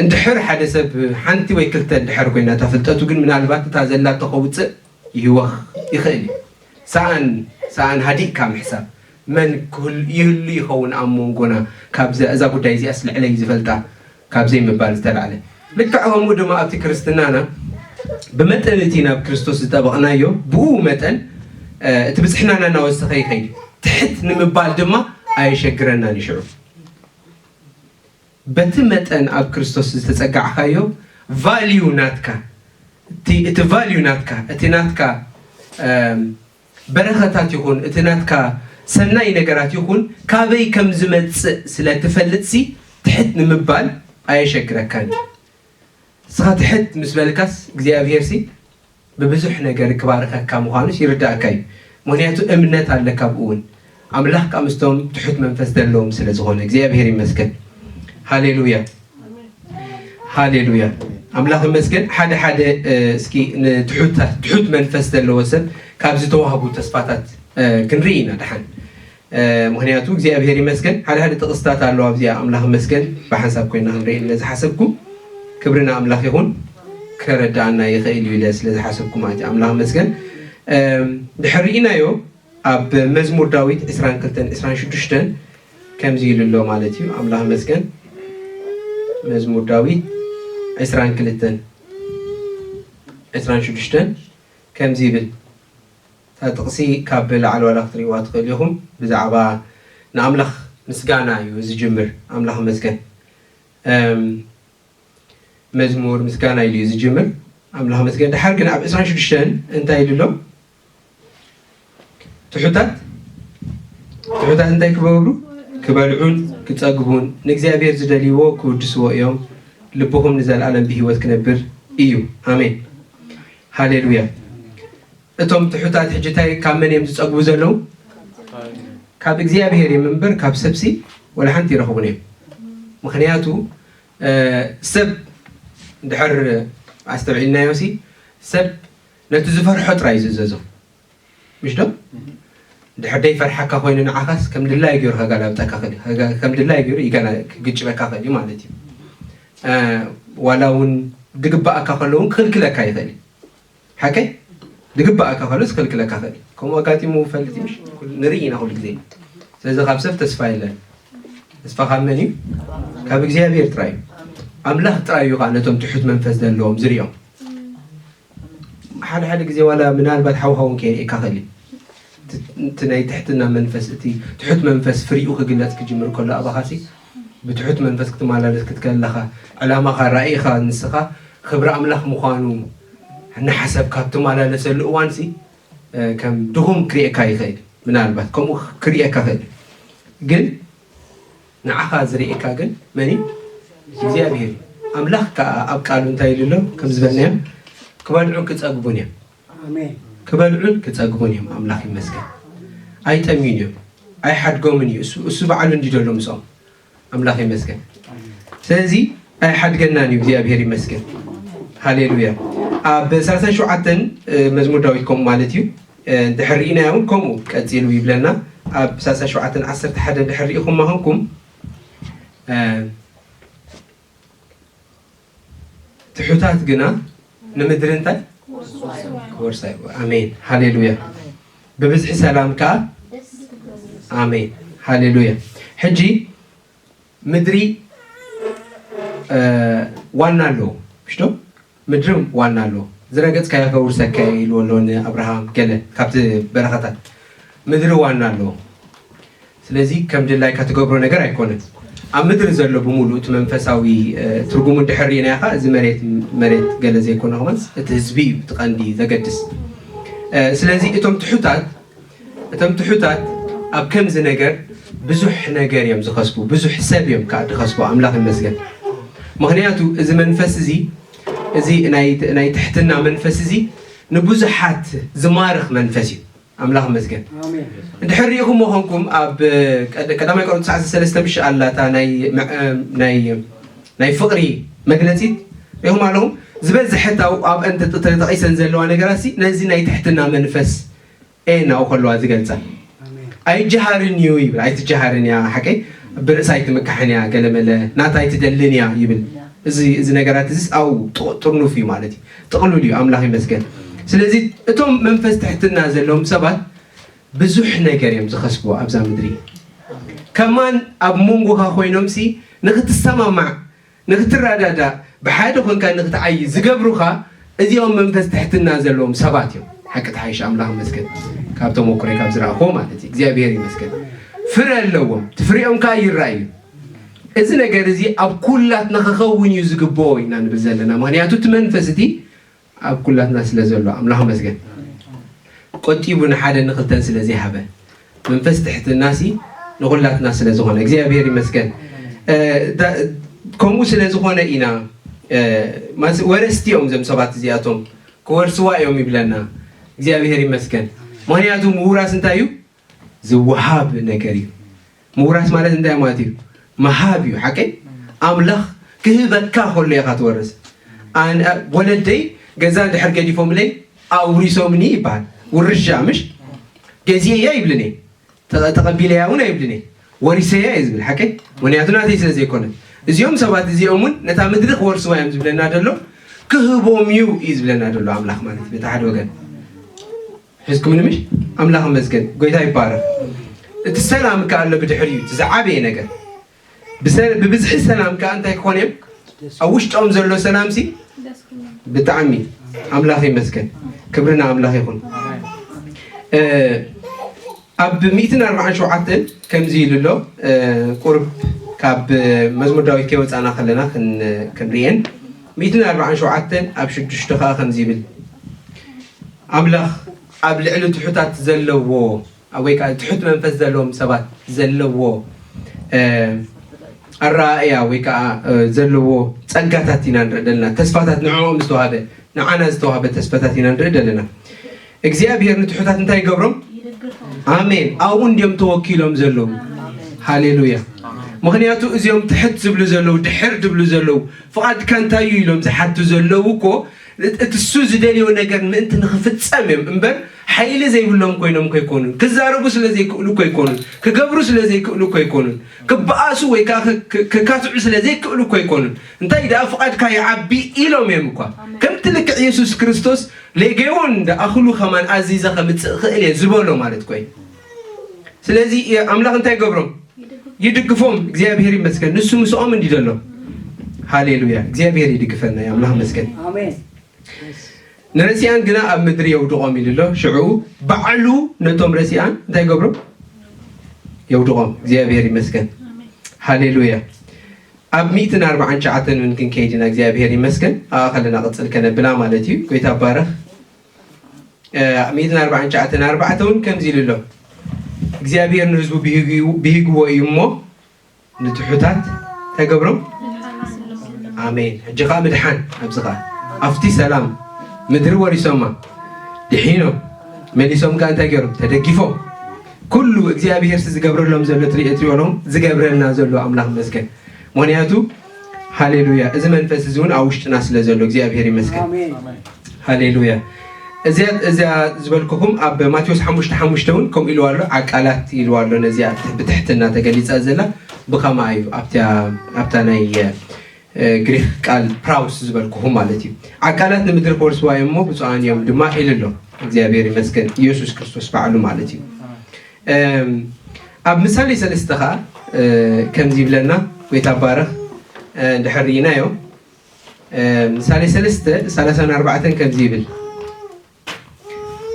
እንድሕር ሓደ ሰብ ሓንቲ ወይ ክልተ እንድሕር ኮይና እታ ፍልጠቱ ግን ምናልባት እታ ዘላቶ ከውፅእ ይህወኽ ይኽእል እዩ። ሰኣን ሰኣን ሃዲእካ ምሕሳብ መን ክህል- ይህሉ ይኸውን ኣብ መንጎና ካብዚ እዛ ጉዳይ እዚኣስ ልዕለይ ዝፈልጣ ካብ ዘይምባል ዝተላዕለ ልክዕ ከምኡ ድማ ኣብቲ ክርስትናና ብመጠን እቲ ናብ ክርስቶስ ዝጠበቕናዮ ብኡ መጠን እ፣ እቲ ብፅሕናና እናወሰኸ ይኸይድ እዩ። ትሕት ንምባል ድማ ኣየሸግረናን ይሽዑ በቲ መጠን ኣብ ክርስቶስ ዝተጸጋዕካዮ ቫልዩ ናትካ እቲ እቲ ቫልዩ ናትካ እቲ ናትካ እም፣ በረኸታት ይኹን እቲ ናትካ ሰናይ ነገራት ይኹን ካበይ ከም ዝመጽእ ስለ ትፈልጥሲ ትሕት ንምባል ኣየሸግረካን እዩ። ንስኻ ትሕት ምስ በልካስ እግዚኣብሄርሲ ብብዙሕ ነገር ክባርኸካ ምዃኑስ ይርዳእካ እዩ። ምኽንያቱ እምነት ኣለካ ብኡ እውን ኣምላኽ ከዓ ምስቶም ትሑት መንፈስ ዘለዎም ስለ ዝኾነ እግዚኣብሄር ይመስገን። ሃሌሉያ ሃሌሉያ ኣምላኽ ይመስገን። ሓደ ሓደ እ፣ እስኪ ንትሑት ትሑት መንፈስ ዘለዎ ሰብ ካብ ዝተዋህቡ ተስፋታት እ፣ ክንርኢ ኢና ደሓን ምክንያቱ እግዚኣብሔር ይመስገን ሓደ ሓደ ጥቕስታት ኣለዋ ኣብዚኣ ኣምላኽ መስገን ብሓንሳብ ኮይና ክንርኢ ኢለ ዝሓሰብኩ ክብሪ ንኣምላኽ ይኹን ክረዳኣና ይኽእል እዩ ኢለ ስለ ዝሓሰብኩ ማለት እዩ ኣምላኽ መስገን ድሕር ርኢናዮ ኣብ መዝሙር ዳዊት ዕስራን ክልተን ዕስራን ሽዱሽተን ከምዚ ኢሉ ኣሎ ማለት እዩ ኣምላኽ መስገን መዝሙር ዳዊት ዕስራን ክልተን ዕስራን ሽዱሽተን ከምዚ ይብል እታ ጥቕሲ ካብ ላዕሊ ዋላ ክትርእይዋ ትኽእሉ ኢኹም። ብዛዕባ ንኣምላኽ ምስጋና እዩ ዝጅምር። ኣምላኽ ይመስገን። እም፣ መዝሙር ምስጋና ኢሉ እዩ ዝጅምር። ኣምላኽ ይመስገን። ድሓር ግን ኣብ ዕስራን ሽዱሽተን እንታይ ኢሉ ኣሎ? ትሑታት ትሑታት እንታይ ክገብሩ? ክበልዑን ክጸግቡን ንእግዚኣብሔር ዝደልይዎ ክውድስዎ እዮም። ልብኹም ንዘለኣለም ብህይወት ክነብር እዩ። ኣሜን። ሃሌሉያ። እቶም ትሑታት ሕጂ እንታይ ካብ መን እዮም ዝጸግቡ ዘለዉ? ካብ እግዚኣብሔር እዮም እምበር ካብ ሰብሲ ወላ ሓንቲ ይረኽቡን እዮም። ምኽንያቱ እ፣ ሰብ ድሕር ኣስተውዒልናዮ ሲ ሰብ ነቲ ዝፈርሖ ጥራይ እዩ ዝእዘዞ ምሽ ዶ? ድሕር ደይፈርሓካ ኮይኑ ንዓኻስ ከም ድላይ ገይሩ ከጋላብጠካ ክእል እዩ። ከጋ- ከም ድላይ ገይሩ ይጋላ ክግጭበካ ክእል እዩ ማለት እዩ። እ፣ ዋላ እውን ድግባኣካ ከሎ እውን ክኽልክለካ ይኽእል እዩ። ሓቀይ ድግባኣካ ከሎ ዝከልክለካ ክእል ከምኡ ኣጋጢሙ ፈልጥ ምሽ ንርኢ ኢና ኩሉ ግዜ ስለዚ ካብ ሰብ ተስፋ የለን ተስፋ ካብ መን እዩ ካብ እግዚኣብሔር ጥራይ እዩ ኣምላኽ ጥራይ እዩ ከዓ ነቶም ትሑት መንፈስ ዘለዎም ዝሪኦም ሓደ ሓደ ግዜ ዋላ ምናልባት ሓውሃውን ከየርእየካ ክእል እቲ ናይ ትሕትና መንፈስ እቲ ትሑት መንፈስ ፍሪኡ ክግለፅ ክጅምር ከሎ ኣባኻሲ ብትሑት መንፈስ ክትመላለስ ክትከለኻ ዕላማኻ ራእይኻ ንስኻ ክብሪ ኣምላኽ ምዃኑ እናሓሰብካ ትመላለሰሉ እዋንሲ ከም ድኹም ክርእየካ ይኽእል ምናልባት ከምኡ ክርእየካ ክእል ግን ንዓኻ ዝርእየካ ግን መን እዩ እግዚኣብሔር እዩ ኣምላኽ ከዓ ኣብ ቃሉ እንታይ ኢሉ ኣሎ ከም ዝበልናዮ ክበልዑን ክፀግቡን እዮም ክበልዑን ክፀግቡን እዮም ኣምላኽ ይመስገን ኣይጠምዩን እዮም ኣይሓድጎምን እዩ እሱ በዓሉ እንዲደሎ ምስኦም ኣምላኽ ይመስገን ስለዚ ኣይሓድገናን እዩ እግዚኣብሔር ይመስገን ሃሌሉያ ኣብ ሰላሳ ሸውዓተ መዝሙር ዳዊት ከምኡ ማለት እዩ። ድሕር ርኢናዮ እውን ከምኡ ቀፂሉ ይብለና። ኣብ ሰላሳ ሸውዓተ ዓሰርተ ሓደ ድሕር ርኢኹም ማኾንኩም ትሑታት ግና ንምድሪ እንታይ ክወርሳ እዩ። ኣሜን ሃሌሉያ። ብብዝሒ ሰላም ከዓ ኣሜን ሃሌሉያ። ሕጂ ምድሪ ዋና ኣለዎ ምሽቶ ምድሪ ዋና ኣለዎ። ዝረገፅካዮ ከውርሰካ ኢልዎ ኣሎ ንኣብርሃም ገለ ካብቲ በረኸታት ምድሪ ዋና ኣለዎ። ስለዚ ከም ድላይካ ትገብሮ ነገር ኣይኮነን። ኣብ ምድሪ ዘሎ ብምሉእ እቲ መንፈሳዊ ትርጉሙ እንድሕር ርኢናዮ ከዓ እዚ መሬት መሬት ገለ ዘይኮነ ከማንስ እቲ ህዝቢ እዩ እቲ ቀንዲ ዘገድስ። ስለዚ እቶም ትሑታት እቶም ትሑታት ኣብ ከምዚ ነገር ብዙሕ ነገር እዮም ዝኸስቡ፣ ብዙሕ ሰብ እዮም ከዓ ዝኸስቡ። ኣምላኽ ይመስገን። ምኽንያቱ እዚ መንፈስ እዚ እዚ ናይ ትሕትና መንፈስ እዚ ንብዙሓት ዝማርኽ መንፈስ እዩ። ኣምላኽ ይመስገን። እንድሕር ርኢኹም መኾንኩም ኣብ ቀዳማይ ቆሮንቶስ ዓሰርተ ሰለስተ ምሽ ኣላታ ናይ ፍቕሪ መግለፂት ርኢኹም ኣለኹም። ዝበዝሐ ኣብአን ተጠቂሰን ዘለዋ ነገራት ነዚ ናይ ትሕትና መንፈስ ኤ እናው ከለዋ ዝገልፃ። ኣይጀሃርን እዩ ይብል። ኣይትጀሃርን እያ ሓቀይ፣ ብርእሳ ኣይትምካሕን እያ፣ ገለመለ ናታ ኣይትደልን እያ ይብል። እዚ እዚ ነገራት እዚ ኣብኡ ጥርኑፍ እዩ ማለት እዩ፣ ጥቕሉል እዩ። ኣምላኽ ይመስገን። ስለዚ እቶም መንፈስ ትሕትና ዘለዎም ሰባት ብዙሕ ነገር እዮም ዝኸስቡ ኣብዛ ምድሪ። ከማን ኣብ መንጎኻ ኮይኖም ሲ ንክትሰማማዕ ንክትረዳዳእ ብሓደ ኮንካ ንክትዓይ ዝገብሩኻ እዚኦም መንፈስ ትሕትና ዘለዎም ሰባት እዮም። ሓቂ ተሓይሽ ኣምላኽ መስገን ካብ ተመክሮይ ካብ ዝረኣኹዎ ማለት እዩ። እግዚኣብሔር ይመስገን ፍረ ኣለዎም፣ ትፍሪኦም ከዓ ይረኣዩ። እዚ ነገር እዚ ኣብ ኩላትና ክኸውን እዩ ዝግብኦ ኢና ንብል ዘለና። ምክንያቱ እቲ መንፈስ እቲ ኣብ ኩላትና ስለ ዘሎ ኣምላኽ መስገን ቆጢቡ ንሓደ ንክልተን ስለ ዘይሃበ መንፈስ ትሕትና ሲ ንኹላትና ስለ ዝኾነ እግዚኣብሔር ይመስገን። ከምኡ ስለ ዝኾነ ኢና ወረስቲ እዮም ዘም ሰባት እዚኣቶም ክወርስዋ እዮም ይብለና። እግዚኣብሔር ይመስገን። ምክንያቱ ምውራስ እንታይ እዩ? ዝወሃብ ነገር እዩ። ምውራስ ማለት እንታይ ማለት እዩ? መሃብ እዩ። ሓቀይ ኣምላኽ ክህበካ ከሎ ኢኻ ትወርስ። ወለደይ ገዛ እንድሕር ገዲፎምለይ ኣውሪሶምኒ ይበሃል። ውርሻ ምሽ ገዚኤያ ይብልኒ፣ ተቐቢለያ እውን ኣይብልኒ፣ ወሪሰያ እዩ ዝብል። ሓቀይ ምክንያቱ ናተይ ስለ ዘይኮነ እዚኦም ሰባት እዚኦም እውን ነታ ምድሪ ክወርስዋ እዮም ዝብለና ዘሎ፣ ክህቦም እዩ እዩ ዝብለና ዘሎ ኣምላኽ ማለት እዩ። በቲ ሓደ ወገን ሕዝኩም ንምሽ ኣምላኽ መስገን ጎይታ ይባረክ። እቲ ሰላም ከ ኣሎ ብድሕር እዩ እቲ ዝዓበየ ነገር። ብብዝሒ ሰላም ከ እንታይ ክኾን እዮም? ኣብ ውሽጦም ዘሎ ሰላም ሲ ብጣዕሚ ኣምላኽ ይመስገን። ክብርና ኣምላኽ ይኹን። ኣብ ሚእትን ኣርባዓን ሸውዓተን ከምዚ ኢሉ ኣሎ። ቁርብ ካብ መዝሙር ዳዊት ከይወፃና ከለና ክንሪኤን። ሚእትን ኣርባዓን ሸውዓተን ኣብ ሽዱሽተ ከዓ ከምዚ ይብል፣ ኣምላኽ ኣብ ልዕሊ ትሑታት ዘለዎ ወይ ከዓ ትሑት መንፈስ ዘለዎም ሰባት ዘለዎ ኣረኣእያ ወይ ከዓ ዘለዎ ፀጋታት ኢና ንርኢ ዘለና። ተስፋታት ንዕኦም ዝተዋሃበ ንዓና ዝተዋሃበ ተስፋታት ኢና ንርኢ ዘለና። እግዚኣብሔር ንትሑታት እንታይ ይገብሮም? ኣሜን። ኣብኡ እንዲዮም ተወኪሎም ዘለዉ። ሃሌሉያ። ምክንያቱ እዚኦም ትሕት ዝብሉ ዘለዉ ድሕር ዝብሉ ዘለዉ ፍቓድካ እንታይ እዩ ኢሎም ዝሓቱ ዘለዉ እኮ እቲ እሱ ዝደልዮ ነገር ምእንቲ ንክፍፀም እዮም እምበር ሓይሊ ዘይብሎም ኮይኖም ከይኮኑን ክዛረቡ ስለ ዘይክእሉ ከይኮኑን ክገብሩ ስለ ዘይክእሉ ከይኮኑን ክበኣሱ ወይ ከዓ ክካትዑ ስለ ዘይክእሉ ከይኮኑን እንታይ ደኣ ፍቓድካ ይዓቢ ኢሎም እዮም እኳ ከምቲ ልክዕ የሱስ ክርስቶስ ሌጌዎን ደኣኽሉ ከማን ኣዚዘ ከምፅእ ክእል እየ ዝበሎ ማለት ኮይ። ስለዚ ኣምላኽ እንታይ ገብሮም? ይድግፎም። እግዚኣብሔር ይመስገን። ንሱ ምስኦም እንዲ ዘሎ። ሃሌሉያ። እግዚኣብሔር ይድግፈና። ኣምላኽ መስገን። ንረሲኣን ግና ኣብ ምድሪ የውድቖም ኢሉ ኣሎ። ሽዑ ባዕሉ ነቶም ረሲኣን እንታይ ገብሮም? የውድቖም። እግዚኣብሔር ይመስገን። ሃሌሉያ። ኣብ ሚእትን ኣርባዓን ትሽዓተን እውን ክንከይድ ኢና። እግዚኣብሔር ይመስገን። ኣብኣ ከለና ቅፅል ከነብላ ማለት እዩ። ጎይታ ባረኽ። ሚእትን ኣርባዓን ትሽዓተን ኣርባዕተ እውን ከምዚ ኢሉ ኣሎ፣ እግዚኣብሔር ንህዝቡ ብሂግዎ እዩ እሞ ንትሑታት እንታይ ገብሮም? ኣሜን። ሕጂ ከዓ ምድሓን ኣብዚ ከዓ ኣብቲ ሰላም ምድሪ ወሪሶማ ድሒኖም መሊሶም ከዓ እንታይ ገይሮም? ተደጊፎም ኩሉ እግዚኣብሔር ዝገብረሎም ዘሎ ትሪኦ ትሪኦሎም ዝገብረልና ዘሎ ኣምላኽ መስገን። ምክንያቱ ሃሌሉያ እዚ መንፈስ እዚ እውን ኣብ ውሽጥና ስለ ዘሎ እግዚኣብሔር ይመስገን። ሃሌሉያ። እዚኣ እዚኣ ዝበልኩኹም ኣብ ማቴዎስ ሓሙሽተ ሓሙሽተ እውን ከምኡ ኢልዋ ኣሎ፣ ዓቃላት ኢልዋ ኣሎ። ነዚኣ ብትሕትና ተገሊጻ ዘላ ብኸማ እዩ ኣብታ ኣብታ ናይ እ፣ ግሪክ ቃል ፕራውስ ዝበልኩኹም ማለት እዩ። ዓቃላት ንምድሪ ክወርስዋ እዮም እሞ ብፁዓን እዮም ድማ ኢሉ ኣሎ። እግዚኣብሔር ይመስገን፣ ኢየሱስ ክርስቶስ ባዕሉ ማለት እዩ። እም፣ ኣብ ምሳሌ ሰለስተ ኸዓ እ፣ ከምዚ ይብለና፣ ጎይታ ባረኽ። እ፣ እንድሕር ርኢናዮ፣ እ፣ ምሳሌ ሰለስተ ሰላሳን ኣርባዕተን ከምዚ ይብል።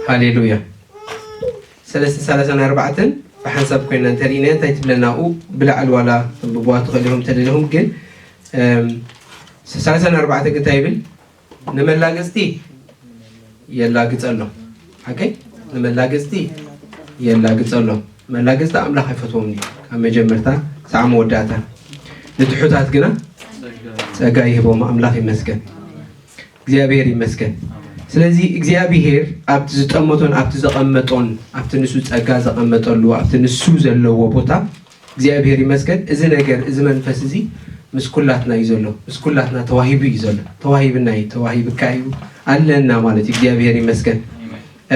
ሃሌሉያ። ሰለስተ ሰላሳን ኣርባዕተን ብሓንሳብ ኮይና እንተርኢናያ እንታይ ትብለና? ኣብኡ ብላዕሊ ዋላ ተንብብዋ ትኽእሉ ኢኹም ተደሊኹም፣ ግን እም፣ ሰላሳን ኣርባዕተን እንታይ ይብል? ንመላገጽቲ የላግጸሎም። ሓቀይ? ንመላገጽቲ የላግጸሎም። መላገጽቲ ኣምላኽ ኣይፈትዎም እዩ ካብ መጀመርታ ክሳዕ መወዳእታ። ንትሑታት ግና ጸጋ ይህቦም። ኣምላኽ ይመስገን። እግዚኣብሔር ይመስገን። ስለዚ እግዚኣብሔር ኣብቲ ዝጠመቶን ኣብቲ ዘቐመጦን ኣብቲ ንሱ ጸጋ ዘቐመጠሉ ኣብቲ ንሱ ዘለዎ ቦታ እግዚኣብሔር ይመስገን። እዚ ነገር እዚ መንፈስ እዚ ምስ ኩላትና እዩ ዘሎ፣ ምስ ኩላትና ተዋሂቡ እዩ ዘሎ። ተዋሂብና እዩ፣ ተዋሂብካ እዩ ኣለና ማለት እዩ። እግዚኣብሔር ይመስገን።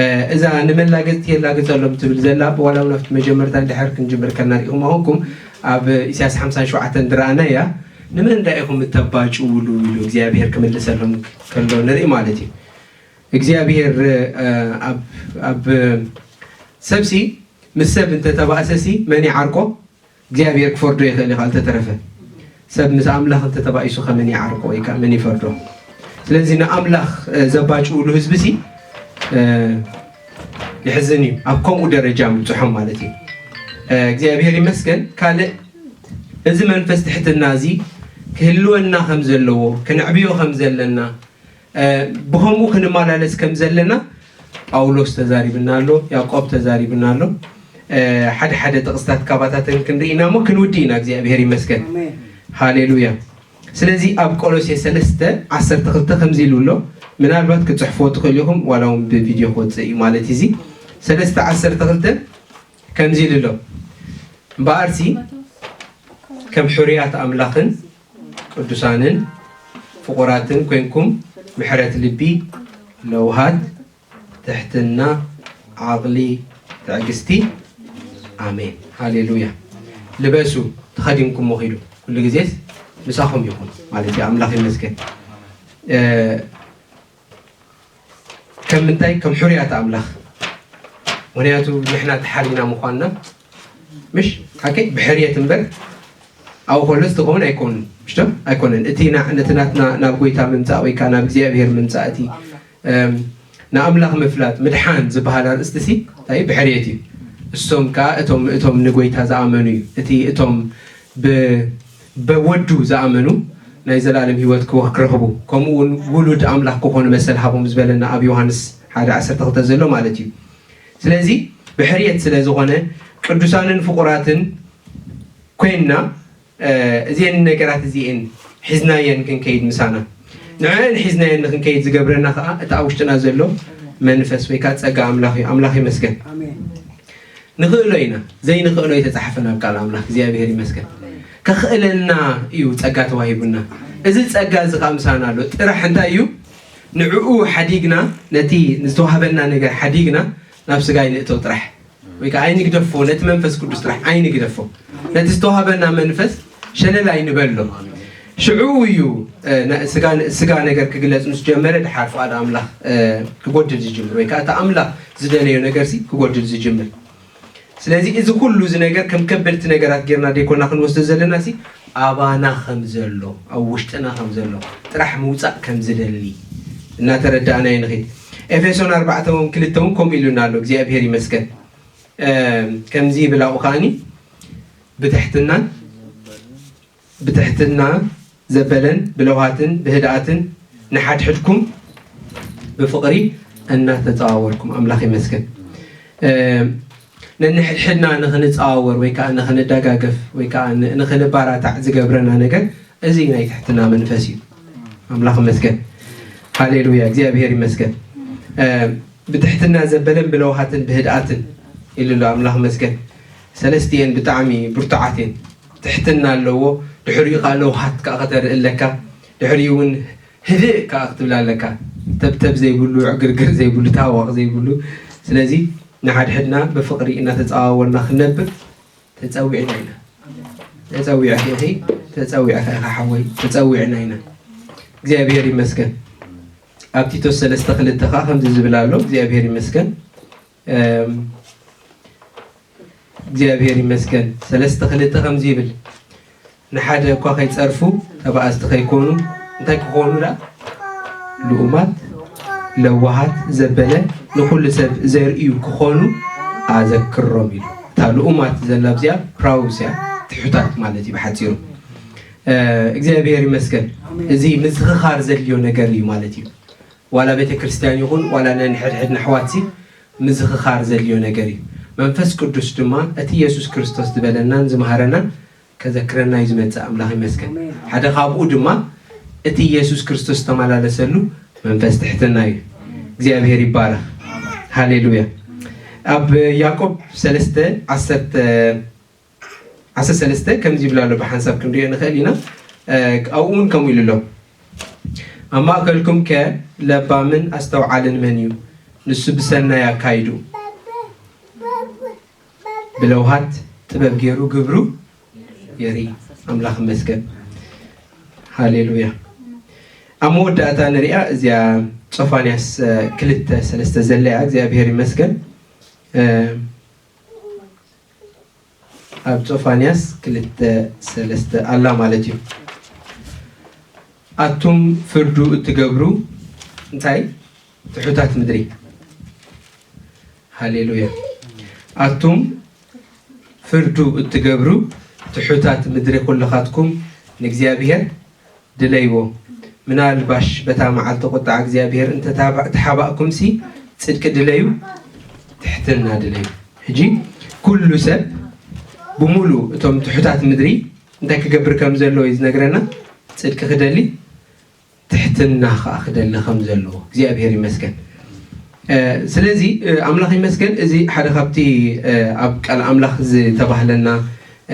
እ፣ እዛ ንመላገጽቲ የላግጸሎም ትብል ዘላ ብዋላ እውን ኣብቲ መጀመርታ ድሕር ክንጅምር ከና ርኢኹም ኣኹንኩም ኣብ ኢሳያስ ሓምሳን ሸውዓተን ድረኣና እያ። ንመን ዳ ኢኹም እተባጭውሉ ኢሉ እግዚኣብሔር ክምልሰሎም ከሎ ንርኢ ማለት እዩ። እግዚኣብሔር እ፣ ኣብ ኣብ ሰብሲ ምስ ሰብ እንተተባእሰሲ መን ይዓርቆ? እግዚኣብሔር ክፈርዶ ይኽእል እዩ። ካልተተረፈ ሰብ ምስ ኣምላኽ እንተተባኢሱ ከመን ይዓርቆ ወይ ከዓ መን ይፈርዶ? ስለዚ ንኣምላኽ እ፣ ዘባጭውሉ ህዝቢ ሲ እ፣ የሕዝን እዩ። ኣብ ከምኡ ደረጃ ምብፅሖም ማለት እዩ። እ፣ እግዚኣብሔር ይመስገን። ካልእ እዚ መንፈስ ትሕትና እዚ ክህልወና ከም ዘለዎ፣ ክነዕብዮ ከም ዘለና፣ እ፣ ብኸምኡ ክንመላለስ ከም ዘለና ጳውሎስ ተዛሪብና ኣሎ፣ ያዕቆብ ተዛሪብና ኣሎ። እ፣ ሓደ ሓደ ጥቕስታት ካባታተን ክንርኢ ኢና እሞ ክንውዲ ኢና። እግዚኣብሔር ይመስገን። ኣሜን። ሃሌሉያ። ስለዚ ኣብ ቆሎሴ ሰለስተ ዓሰርተ ክልተ ከምዚ ኢሉ ኣሎ። ምናልባት ክትጽሕፍዎ ትኽእሉ ኢኹም፣ ዋላ እውን ብቪድዮ ክወጽእ እዩ ማለት እዩ። እዚ ሰለስተ ዓሰርተ ክልተ ከምዚ ኢሉ ኣሎ። እምበኣርሲ ከም ሕሩያት ኣምላኽን ቅዱሳንን ፍቑራትን ኮይንኩም ምሕረት ልቢ፣ ለውሃት፣ ትሕትና፣ ዓቕሊ፣ ትዕግስቲ። ኣሜን። ሃሌሉያ። ልበሱ፣ ተኸዲንኩሞ ኺዱ። ኩሉ ግዜስ ምሳኹም ይኹን ማለት እዩ። ኣምላኽ ይመስገን። እ፣ ከም ምንታይ? ከም ሕሩያት ኣምላኽ። ምኽንያቱ ንሕና ተሓሪና ምዃንና፣ ምሽ ሓቂ ብሕርየት እምበር ኣብኡ ከሎስ ትኸውን ኣይኮኑን። ምሽ ዶ? ኣይኮነን። እቲ ና-፣ ነቲ ናትና ናብ ጎይታ ምምጻእ ወይ ከኣ ናብ እግዚኣብሔር ምምጻእ፣ እቲ፣ እም፣ ንኣምላኽ ምፍላጥ፣ ምድሓን ዝበሃል ኣርእስቲ ሲ እንታይ እዩ? ብሕርየት እዩ። እሶም ከኣ እቶም፣ እቶም ንጎይታ ዝኣመኑ እዩ። እቲ እቶም ብ-፣ በወዱ ዝኣመኑ ናይ ዘላለም ህይወት ክወ-፣ ክረኽቡ፣ ከምኡ እውን ውሉድ ኣምላኽ ክኾኑ መሰል ሃቦም ዝበለና ኣብ ዮሃንስ ሓደ ዓሰርተ ክልተ ዘሎ ማለት እዩ። ስለዚ ብሕርየት ስለ ዝኾነ ቅዱሳንን ፍቑራትን ኮይንና፣ እ፣ እዚአን ነገራት እዚአን ሒዝናየን ክንከይድ ምሳና። ንዕአን ሒዝናየን ንክንከይድ ዝገብረና ከዓ እቲ ኣብ ውሽጥና ዘሎ መንፈስ ወይ ከዓ ጸጋ ኣምላኽ እዩ። ኣምላኽ ይመስገን። ኣሜን። ንኽእሎ ኢና፣ ዘይንኽእሎ ኣይተጻሕፈን ኣብ ቃል ኣምላኽ። እግዚኣብሔር ይመስገን። ከኽእለና እዩ ጸጋ ተዋሂቡና። እዚ ጸጋ እዚ ከዓ ምሳና ኣሎ። ጥራሕ እንታይ እዩ? ንዕኡ ሓዲግና፣ ነቲ ዝተዋህበና ነገር ሓዲግና ናብ ስጋ ኣይንእተው ጥራሕ። ወይ ከዓ ኣይንግደፎ፣ ነቲ መንፈስ ቅዱስ ጥራሕ ኣይንግደፎ። ነቲ ዝተዋህበና መንፈስ ሸለል ኣይንበሎ። ሽዑ እዩ፣ እ፣ ነ-፣ ስጋ፣ ስጋ ነገር ክግለጽ ምስ ጀመረ፣ ድሓር ፍቓድ ኣምላኽ፣ እ፣ ክጎድል ዝጅምር፣ ወይ ከዓ እቲ ኣምላኽ ዝደለዮ ነገር ሲ ክጎድል ዝጅምር። ስለዚ እዚ ኩሉ እዚ ነገር ከም ከበድቲ ነገራት ጌርና ደይኮና ክንወስዶ ዘለና ሲ፣ ኣባና ከም ዘሎ፣ ኣብ ውሽጥና ከም ዘሎ ጥራሕ ምውጻእ ከም ዝደሊ እናተረዳእናዮ ንኸይድ። ኤፌሶን ኣርባዕተ እውን ክልተ እውን ከምኡ ኢሉና ኣሎ። እግዚኣብሔር ይመስገን። እ፣ ከምዚ ይብል ኣብኡ ከኣኒ፣ ብትሕትናን ብትሕትና ዘበለን ብለውሃትን ብህድኣትን ንሓድሕድኩም ብፍቕሪ እናተጸዋወርኩም። ኣምላኽ ይመስገን። እ፣ ነንሕድሕድና ንኽንጸዋወር ወይ ከዓ ንኽንደጋገፍ ወይ ከዓ ን-፣ ንኽንባራታዕ ዝገብረና ነገር እዚ ናይ ትሕትና መንፈስ እዩ። ኣምላኽ ይመስገን። ሃሌሉያ፣ እግዚኣብሔር ይመስገን። እ፣ ብትሕትና ዘበለን ብለውሃትን ብህድኣትን ኢሉ ኣሎ። ኣምላኽ ይመስገን። ሰለስቲኤን ብጣዕሚ ብርቱዓት እየን። ትሕትና ኣለዎ፣ ድሕሪኡ ከዓ ለውሃት ከዓ ከተርኢ ኣለካ፣ ድሕሪኡ እውን ህድእ ከኣ ክትብል ኣለካ። ተብተብ ዘይብሉ፣ ዕግርግር ዘይብሉ፣ ታዋቕ ዘይብሉ። ስለዚ ንሓድሕድና ብፍቕሪ እናተጸዋወርና ክንነብር ተጸዊዕና ኢና። ተጸዊዕኺ ኢኺ፣ ተጸዊዕካ ኢኻ ሓወይ፣ ተጸዊዕና ኢና። እግዚኣብሔር ይመስገን። ኣብ ቲቶስ ሰለስተ ክልተ ከኣ ከምዚ ዝብል ኣሎ። እግዚኣብሔር ይመስገን። እም፣ እግዚኣብሔር ይመስገን። ሰለስተ ክልተ ከምዚ ይብል፣ ንሓደ እኳ ከይጸርፉ ተባእስቲ ከይኮኑ፣ እንታይ ክኾኑ ደኣ? ልኡማት፣ ለዋሃት፣ ዘበለ፣ ንኹሉ ሰብ ዘርእዩ ክኾኑ ኣዘክሮም ኢሉ። እታ ልኡማት ዘላ ኣብዚኣ ፕራውስ እያ፣ ትሑታት ማለት እዩ ብሓጺሩ። እ፣ እግዚኣብሔር ይመስገን። እዚ ምዝኽኻር ዘድልዮ ነገር እዩ ማለት እዩ። ዋላ ቤተ ክርስቲያን ይኹን ዋላ ነንሕድሕድና ኣሕዋትሲ ምዝኽኻር ዘድልዮ ነገር እዩ። መንፈስ ቅዱስ ድማ እቲ ኢየሱስ ክርስቶስ ዝበለናን ዝመሃረናን ከዘክረና እዩ ዝመጽእ። ኣምላኽ ይመስገን። ኣሜን። ሓደ ካብኡ ድማ እቲ ኢየሱስ ክርስቶስ ዝተመላለሰሉ መንፈስ ትሕትና እዩ። እግዚኣብሔር ይባረኽ። ሃሌሉያ። ኣብ ያዕቆብ ሰለስተ ዓሰርተ፣ ዓሰርተ ሰለስተ ከምዚ ይብል ኣሎ፣ ብሓንሳብ ክንሪኦ ንኽእል ኢና። እ፣ ኣብኡ እውን ከምኡ ኢሉ ኣሎ። ኣብ ማእከልኩም ከ ለባምን ኣስተውዓልን መን እዩ? ንሱ ብሰናይ ኣካይዱ ብለውሃት ጥበብ ገይሩ ግብሩ የርኢ። ኣምላኽ ይመስገን። ሃሌሉያ። ኣብ መወዳእታ ንሪኣ እዚኣ ጾፋንያስ፣ እ፣ ክልተ ሰለስተ ዘለያ። እግዚኣብሔር ይመስገን። እ፣ ኣብ ጾፋንያስ ክልተ ሰለስተ ኣላ ማለት እዩ። ኣቱም ፍርዱ እትገብሩ እንታይ? ትሑታት ምድሪ። ሃሌሉያ። ኣቱም ፍርዱ እትገብሩ ትሑታት ምድሪ፣ ኩልኻትኩም ንእግዚኣብሔር ድለይዎ። ምናልባሽ በታ መዓልቲ ቁጥዓ እግዚኣብሔር እንተ ተሓባእኩምሲ፣ ጽድቂ ድለዩ፣ ትሕትና ድለዩ። ሕጂ ኩሉ ሰብ ብምሉእ እቶም ትሑታት ምድሪ እንታይ ክገብር ከም ዘለዎ እዩ ዝነግረና። ጽድቂ ክደሊ፣ ትሕትና ኸዓ ክደሊ ከም ዘለዎ እግዚኣብሔር ይመስገን። እ፣ ስለዚ፣ እ፣ ኣምላኽ ይመስገን፣ እዚ ሓደ ካብቲ፣ እ፣ ኣብ ቃል ኣምላኽ ዝተባህለና፣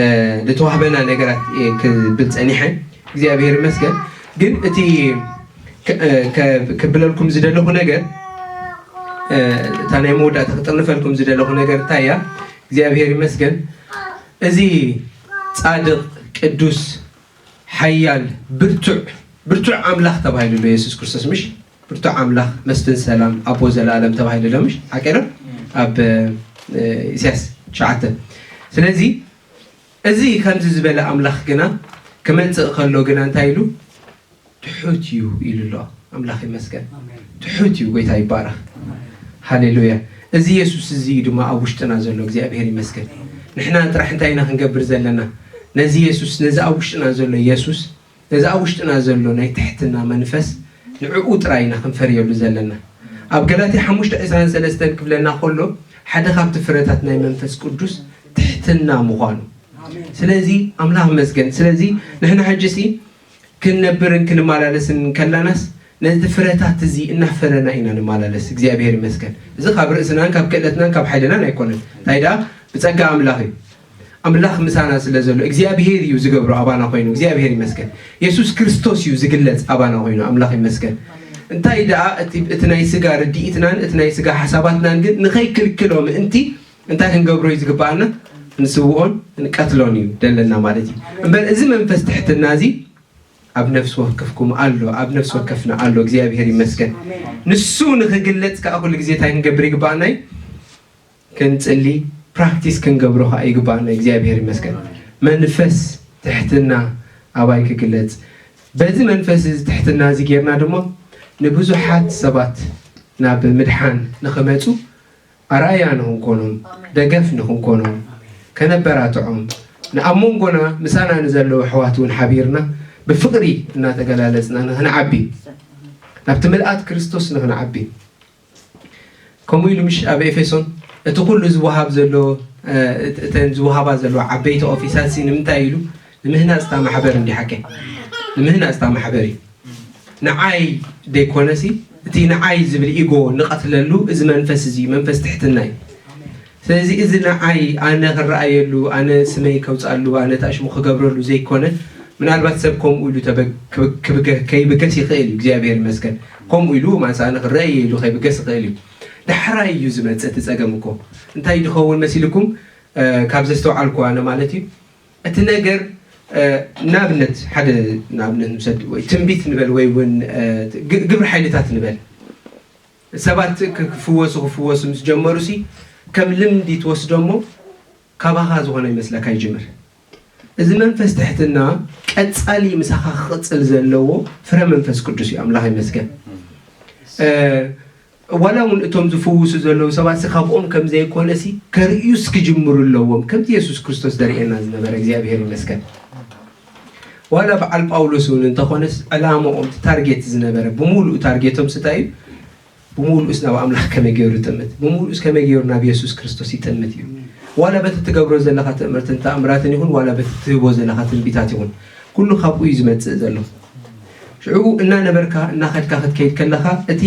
እ፣ ዝተዋህበና ነገራት እየ ክብል ጸኒሐ። እግዚኣብሔር ይመስገን። ግን እቲ ከ-፣ እ፣ ከ-፣ ክብለልኩም ዝደለኹ ነገር፣ እ፣ እታ ናይ መወዳእታ ክጥርንፈልኩም ዝደለኹ ነገር እንታይ እያ? እግዚኣብሔር ይመስገን። እዚ ጻድቕ፣ ቅዱስ፣ ሓያል፣ ብርቱዕ፣ ብርቱዕ ኣምላኽ ተባሂሉ ኣሎ የሱስ ክርስቶስ፣ ምሽ? ብርቱዕ ኣምላኽ፣ መስፍን ሰላም፣ ኣቦ ዘለኣለም ተባሂሉ ኣሎ፣ ምሽ? ሓቂ ዶ? ኣብ፣ እ፣ ኢሳያስ ትሽዓተ። ስለዚ፣ እዚ ከምዚ ዝበለ ኣምላኽ ግና ክመጽእ ከሎ ግና እንታይ ኢሉ? ትሑት እዩ ኢሉ ኣሎ። ኣምላኽ ይመስገን። ኣሜን። ትሑት እዩ። ጎይታ ይባረኽ። ኣሜን። ሃሌሉያ። እዚ የሱስ እዚ እዩ ድማ ኣብ ውሽጥና ዘሎ። እግዚኣብሔር ይመስገን። ንሕና ጥራሕ እንታይ ኢና ክንገብር ዘለና? ነዚ የሱስ፣ ነዚ ኣብ ውሽጥና ዘሎ የሱስ፣ ነዚ ኣብ ውሽጥና ዘሎ ናይ ትሕትና መንፈስ፣ ንዕኡ ጥራይ ኢና ክንፈርየሉ ዘለና። ኣብ ገላትያ ሓሙሽተ ዕስራን ሰለስተን ክብለና ከሎ፣ ሓደ ካብቲ ፍረታት ናይ መንፈስ ቅዱስ ትሕትና ምዃኑ። ኣሜን። ስለዚ ኣምላኽ ይመስገን። ስለዚ ንሕና ሕጂ ሲ ክንነብርን ክንመላለስን ከለናስ ነዚ ፍረታት እዚ እናፈረና ኢና ንመላለስ። እግዚኣብሔር ይመስገን። እዚ ካብ ርእስናን ካብ ክእለትናን ካብ ሓይልናን ኣይኮነን። እንታይ ደኣ? ብጸጋ ኣምላኽ እዩ። ኣምላኽ ምሳና ስለ ዘሎ እግዚኣብሔር እዩ ዝገብሮ ኣባና ኮይኑ። እግዚኣብሔር ይመስገን። የሱስ ክርስቶስ እዩ ዝግለጽ ኣባና ኮይኑ። ኣምላኽ ይመስገን። እንታይ ደኣ እቲ፣ እቲ ናይ ስጋ ርድኢትናን እቲ ናይ ስጋ ሓሳባትናን ግን ንኸይክልክሎ ምእንቲ እንታይ ክንገብሮ እዩ ዝግብኣና? ንስውኦን ንቀትሎን እዩ ደለና ማለት እዩ። እምበር እዚ መንፈስ ትሕትና እዚ ኣብ ነፍሲ ወከፍኩም ኣሎ፣ ኣብ ነፍሲ ወከፍና ኣሎ። እግዚኣብሔር ይመስገን። ኣሜን። ንሱ ንኽግለጽ ከኣ ኩሉ ግዜ እንታይ ክንገብር ይግባኣና እዩ? ክንጽሊ፣ ፕራክቲስ ክንገብሮ ከኣ ይግባኣና። እግዚኣብሔር ይመስገን። መንፈስ ትሕትና ኣባይ ክግለጽ። በዚ መንፈስ እዚ ትሕትና እዚ ጌርና ድማ ንብዙሓት ሰባት ናብ ምድሓን ንኽመጹ ኣርኣያ ንኽንኮኖም፣ ኣሜን። ደገፍ ንኽንኮኖም፣ ከነበራትዖም፣ ንኣብ መንጎና ምሳና ንዘለዉ ኣሕዋት እውን ሓቢርና ብፍቕሪ እናተገላለጽና ንኽንዓቢ፣ ናብቲ ምልኣት ክርስቶስ ንኽንዓቢ። ከምኡ ኢሉ ምሽ ኣብ ኤፌሶን እቲ ኩሉ ዝወሃብ ዘሎ፣ እ፣ እት-፣ እተን ዝወሃባ ዘለዋ ዓበይቲ ኦፊሳት ሲ ንምንታይ ኢሉ? ንምህናጽ እታ ማሕበር እንዲ ሓቀ። ንምህናጽ እታ ማሕበር እዩ። ንዓይ ደይኮነሲ፣ እቲ ንዓይ ዝብል ኢጎ ንቐትለሉ፣ እዚ መንፈስ እዚ መንፈስ ትሕትና እዩ። ስለዚ እዚ ንዓይ ኣነ ክረኣየሉ፣ ኣነ ስመይ ከውጻሉ፣ ኣነ ታሽሙ ክገብረሉ ዘይኮነ፣ ምናልባት ሰብ ከምኡ ኢሉ ተበ- ክብ- ክብገ- ከይብገስ ይኽእል እዩ። እግዚኣብሔር ይመስገን። ከምኡ ኢሉ ማንሳእኒ ክረአ ኢሉ ከይብገስ ይኽእል እዩ። ዳሕራይ እዩ ዝመጽእ እቲ ጸገም እኮ። እንታይ ድኸውን መሲልኩም? ካብ ዘስተውዓልኩ ኣነ ማለት እዩ። እቲ ነገር ንኣብነት ሓደ ንኣብነት ንውሰድ ወይ ትንቢት ንበል ወይ እውን ግብሪ ሓይልታት ንበል ሰባት ክፍወሱ ክፍወሱ ምስ ጀመሩ ሲ ከም ልምዲ ትወስዶ እሞ ካባኻ ዝኾነ ይመስለካ ይጅምር። እዚ መንፈስ ትሕትና ቀጻሊ ምሳኻ ክቕጽል ዘለዎ ፍረ መንፈስ ቅዱስ እዩ። ኣምላኽ ይመስገን። ዋላ እውን እቶም ዝፍውሱ ዘለዉ ሰባት ሲ ካብኦም ከም ዘይኮነ ሲ ከርእዩስ ክጅምሩ ኣለዎም። ከምቲ የሱስ ክርስቶስ ዘርእየና ዝነበረ እግዚኣብሔር ይመስገን። ዋላ በዓል ጳውሎስ እውን እንተኾነስ ዕላማኦም ታርጌት ዝነበረ ብምሉእ ታርጌቶም ስታይ እዩ ብምሉእስ ናብ ኣምላኽ ከመይ ገይሩ ይጥምት? ብምሉእስ ከመይ ገይሩ ናብ የሱስ ክርስቶስ ይጥምት እዩ? ዋላ በቲ ትገብሮ ዘለኻ ትእምርትን ተኣምራትን ይኹን ዋላ በቲ ትህቦ ዘለኻ ትንቢታት ይኹን ኩሉ ካብኡ እዩ ዝመጽእ ዘሎ። ሽዑ እናነበርካ እናኸድካ ክትከይድ ከለኻ እቲ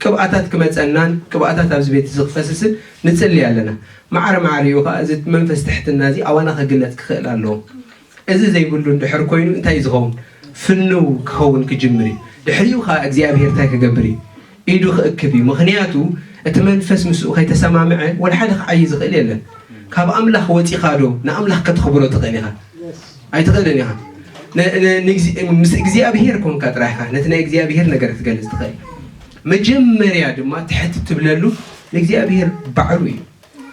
ቅብኣታት ክመጸናን ቅብኣታት ኣብዚ ቤት እዚ ክፈስስን ንጽሊ ኣለና። ማዕረ ማዕሪኡ ከዓ እዚ መንፈስ ትሕትና እዚ ኣባና ክግለጽ ክኽእል ኣለዎ። እዚ ዘይብሉ እንድሕር ኮይኑ እንታይ እዩ ዝኸውን? ፍንው ክኸውን ክጅምር እዩ። ድሕሪኡ ከዓ እግዚኣብሔር እንታይ ክገብር እዩ? ኢዱ ክእክብ እዩ። ምኽንያቱ እቲ መንፈስ ምስኡ ከይተሰማምዐ ወላ ሓደ ክዓይ ዝኽእል የለን። ካብ ኣምላኽ ወፂኻ ዶ ንኣምላኽ ከተኽብሮ ትኽእል ኢኻ? ኣይትኽእልን ኢኻ። ን- ን- ንግዚ- ምስ እግዚኣብሔር ኮንካ ጥራይ ኢኻ ነቲ ናይ እግዚኣብሔር ነገር ክትገልፅ ትኽእል። መጀመርያ ድማ ትሕት ትብለሉ ንእግዚኣብሔር ባዕሉ እዩ።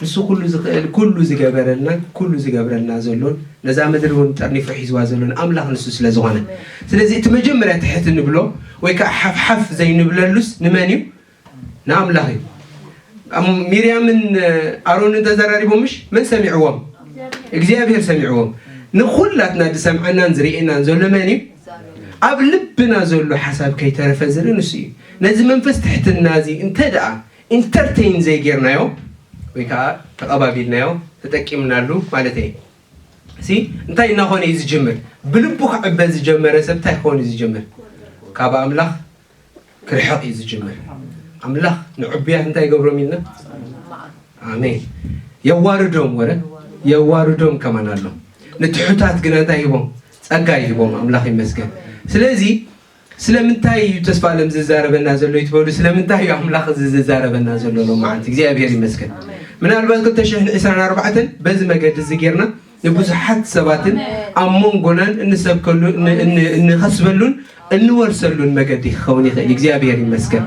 ንሱ ኩሉ ዝኽእል ኩሉ ዝገበረልናን ኩሉ ዝገብረልና ዘሎን ነዛ ምድሪ እውን ጠርኒፉ ሒዝዋ ዘሎን ኣምላኽ ንሱ ስለ ዝኾነ ስለዚ እቲ መጀመርያ ትሕት እንብሎ ወይ ከዓ ሓፍሓፍ ዘይንብለሉስ ንመን እዩ? ንኣምላኽ እዩ። ሚርያምን ኣሮንን ተዘራሪቦም ምሽ መን ሰሚዕዎም? እግዚኣብሔር ሰሚዕዎም። ንኹላትና ዝሰምዐናን ዝርእየናን ዘሎ መን እዩ? ኣብ ልብና ዘሎ ሓሳብ ከይተረፈ ዝርኢ ንሱ እዩ። ነዚ መንፈስ ትሕትና እዚ እንተ ደኣ ኢንተርቴይን ዘይጌርናዮ ወይ ከዓ ተቐባቢልናዮ ተጠቂምናሉ ማለት እየ ሲ እንታይ እናኾነ እዩ ዝጅምር? ብልቡ ክዕበ ዝጀመረ ሰብ እንታይ ክኾን እዩ ዝጅምር? ካብ ኣምላኽ ክርሕቕ እዩ ዝጅምር። ኣምላኽ ንዕቡያት እንታይ ይገብሮም ኢልና? ኣሜን። የዋርዶም ወረ የዋርዶም ከማን ኣሎ። ንትሑታት ግና እንታይ ሂቦም? ጸጋ ይሂቦም። ኣምላኽ ይመስገን። ስለዚ ስለምንታይ እዩ ተስፋ ኣለም ዝዛረበና ዘሎ ይትበሉ? ስለምንታይ እዩ ኣምላኽ እዚ ዝዛረበና ዘሎ ሎማዓንቲ? እግዚኣብሔር ይመስገን። ምናልባት ክልተ ሽሕን ዕስራን ኣርባዕተን በዚ መገዲ እዚ ጌርና ንብዙሓት ሰባትን ኣብ መንጎናን እንሰብከሉ ን- ን- እንኸስበሉን እንወርሰሉን መገዲ ክኸውን ይኽእል። እግዚኣብሔር ይመስገን።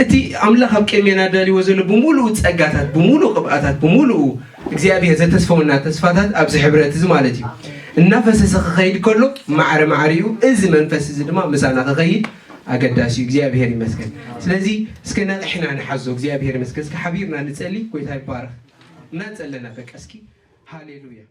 እቲ ኣምላኽ ኣብ ቅድሜና ኣዳልዎ ዘሎ ብምሉኡ ጸጋታት ብምሉኡ ቅብኣታት ብምሉኡ እግዚኣብሔር ዘተስፈወና ተስፋታት ኣብዚ ሕብረት እዚ ማለት እዩ እናፈሰሰ ክኸይድ ከሎ ማዕረ ማዕሪኡ እዚ መንፈስ እዚ ድማ ምሳና ክኸይድ ኣገዳሲ እዩ። እግዚኣብሔር ይመስገን። ስለዚ እስከ ነቂሕና ንሓዞ። እግዚኣብሔር ይመስገን። እስከ ሓቢርና ንጸሊ። ጎይታ ይባረኽ። እናጸለና በቃ እስኪ ሃሌሉያ።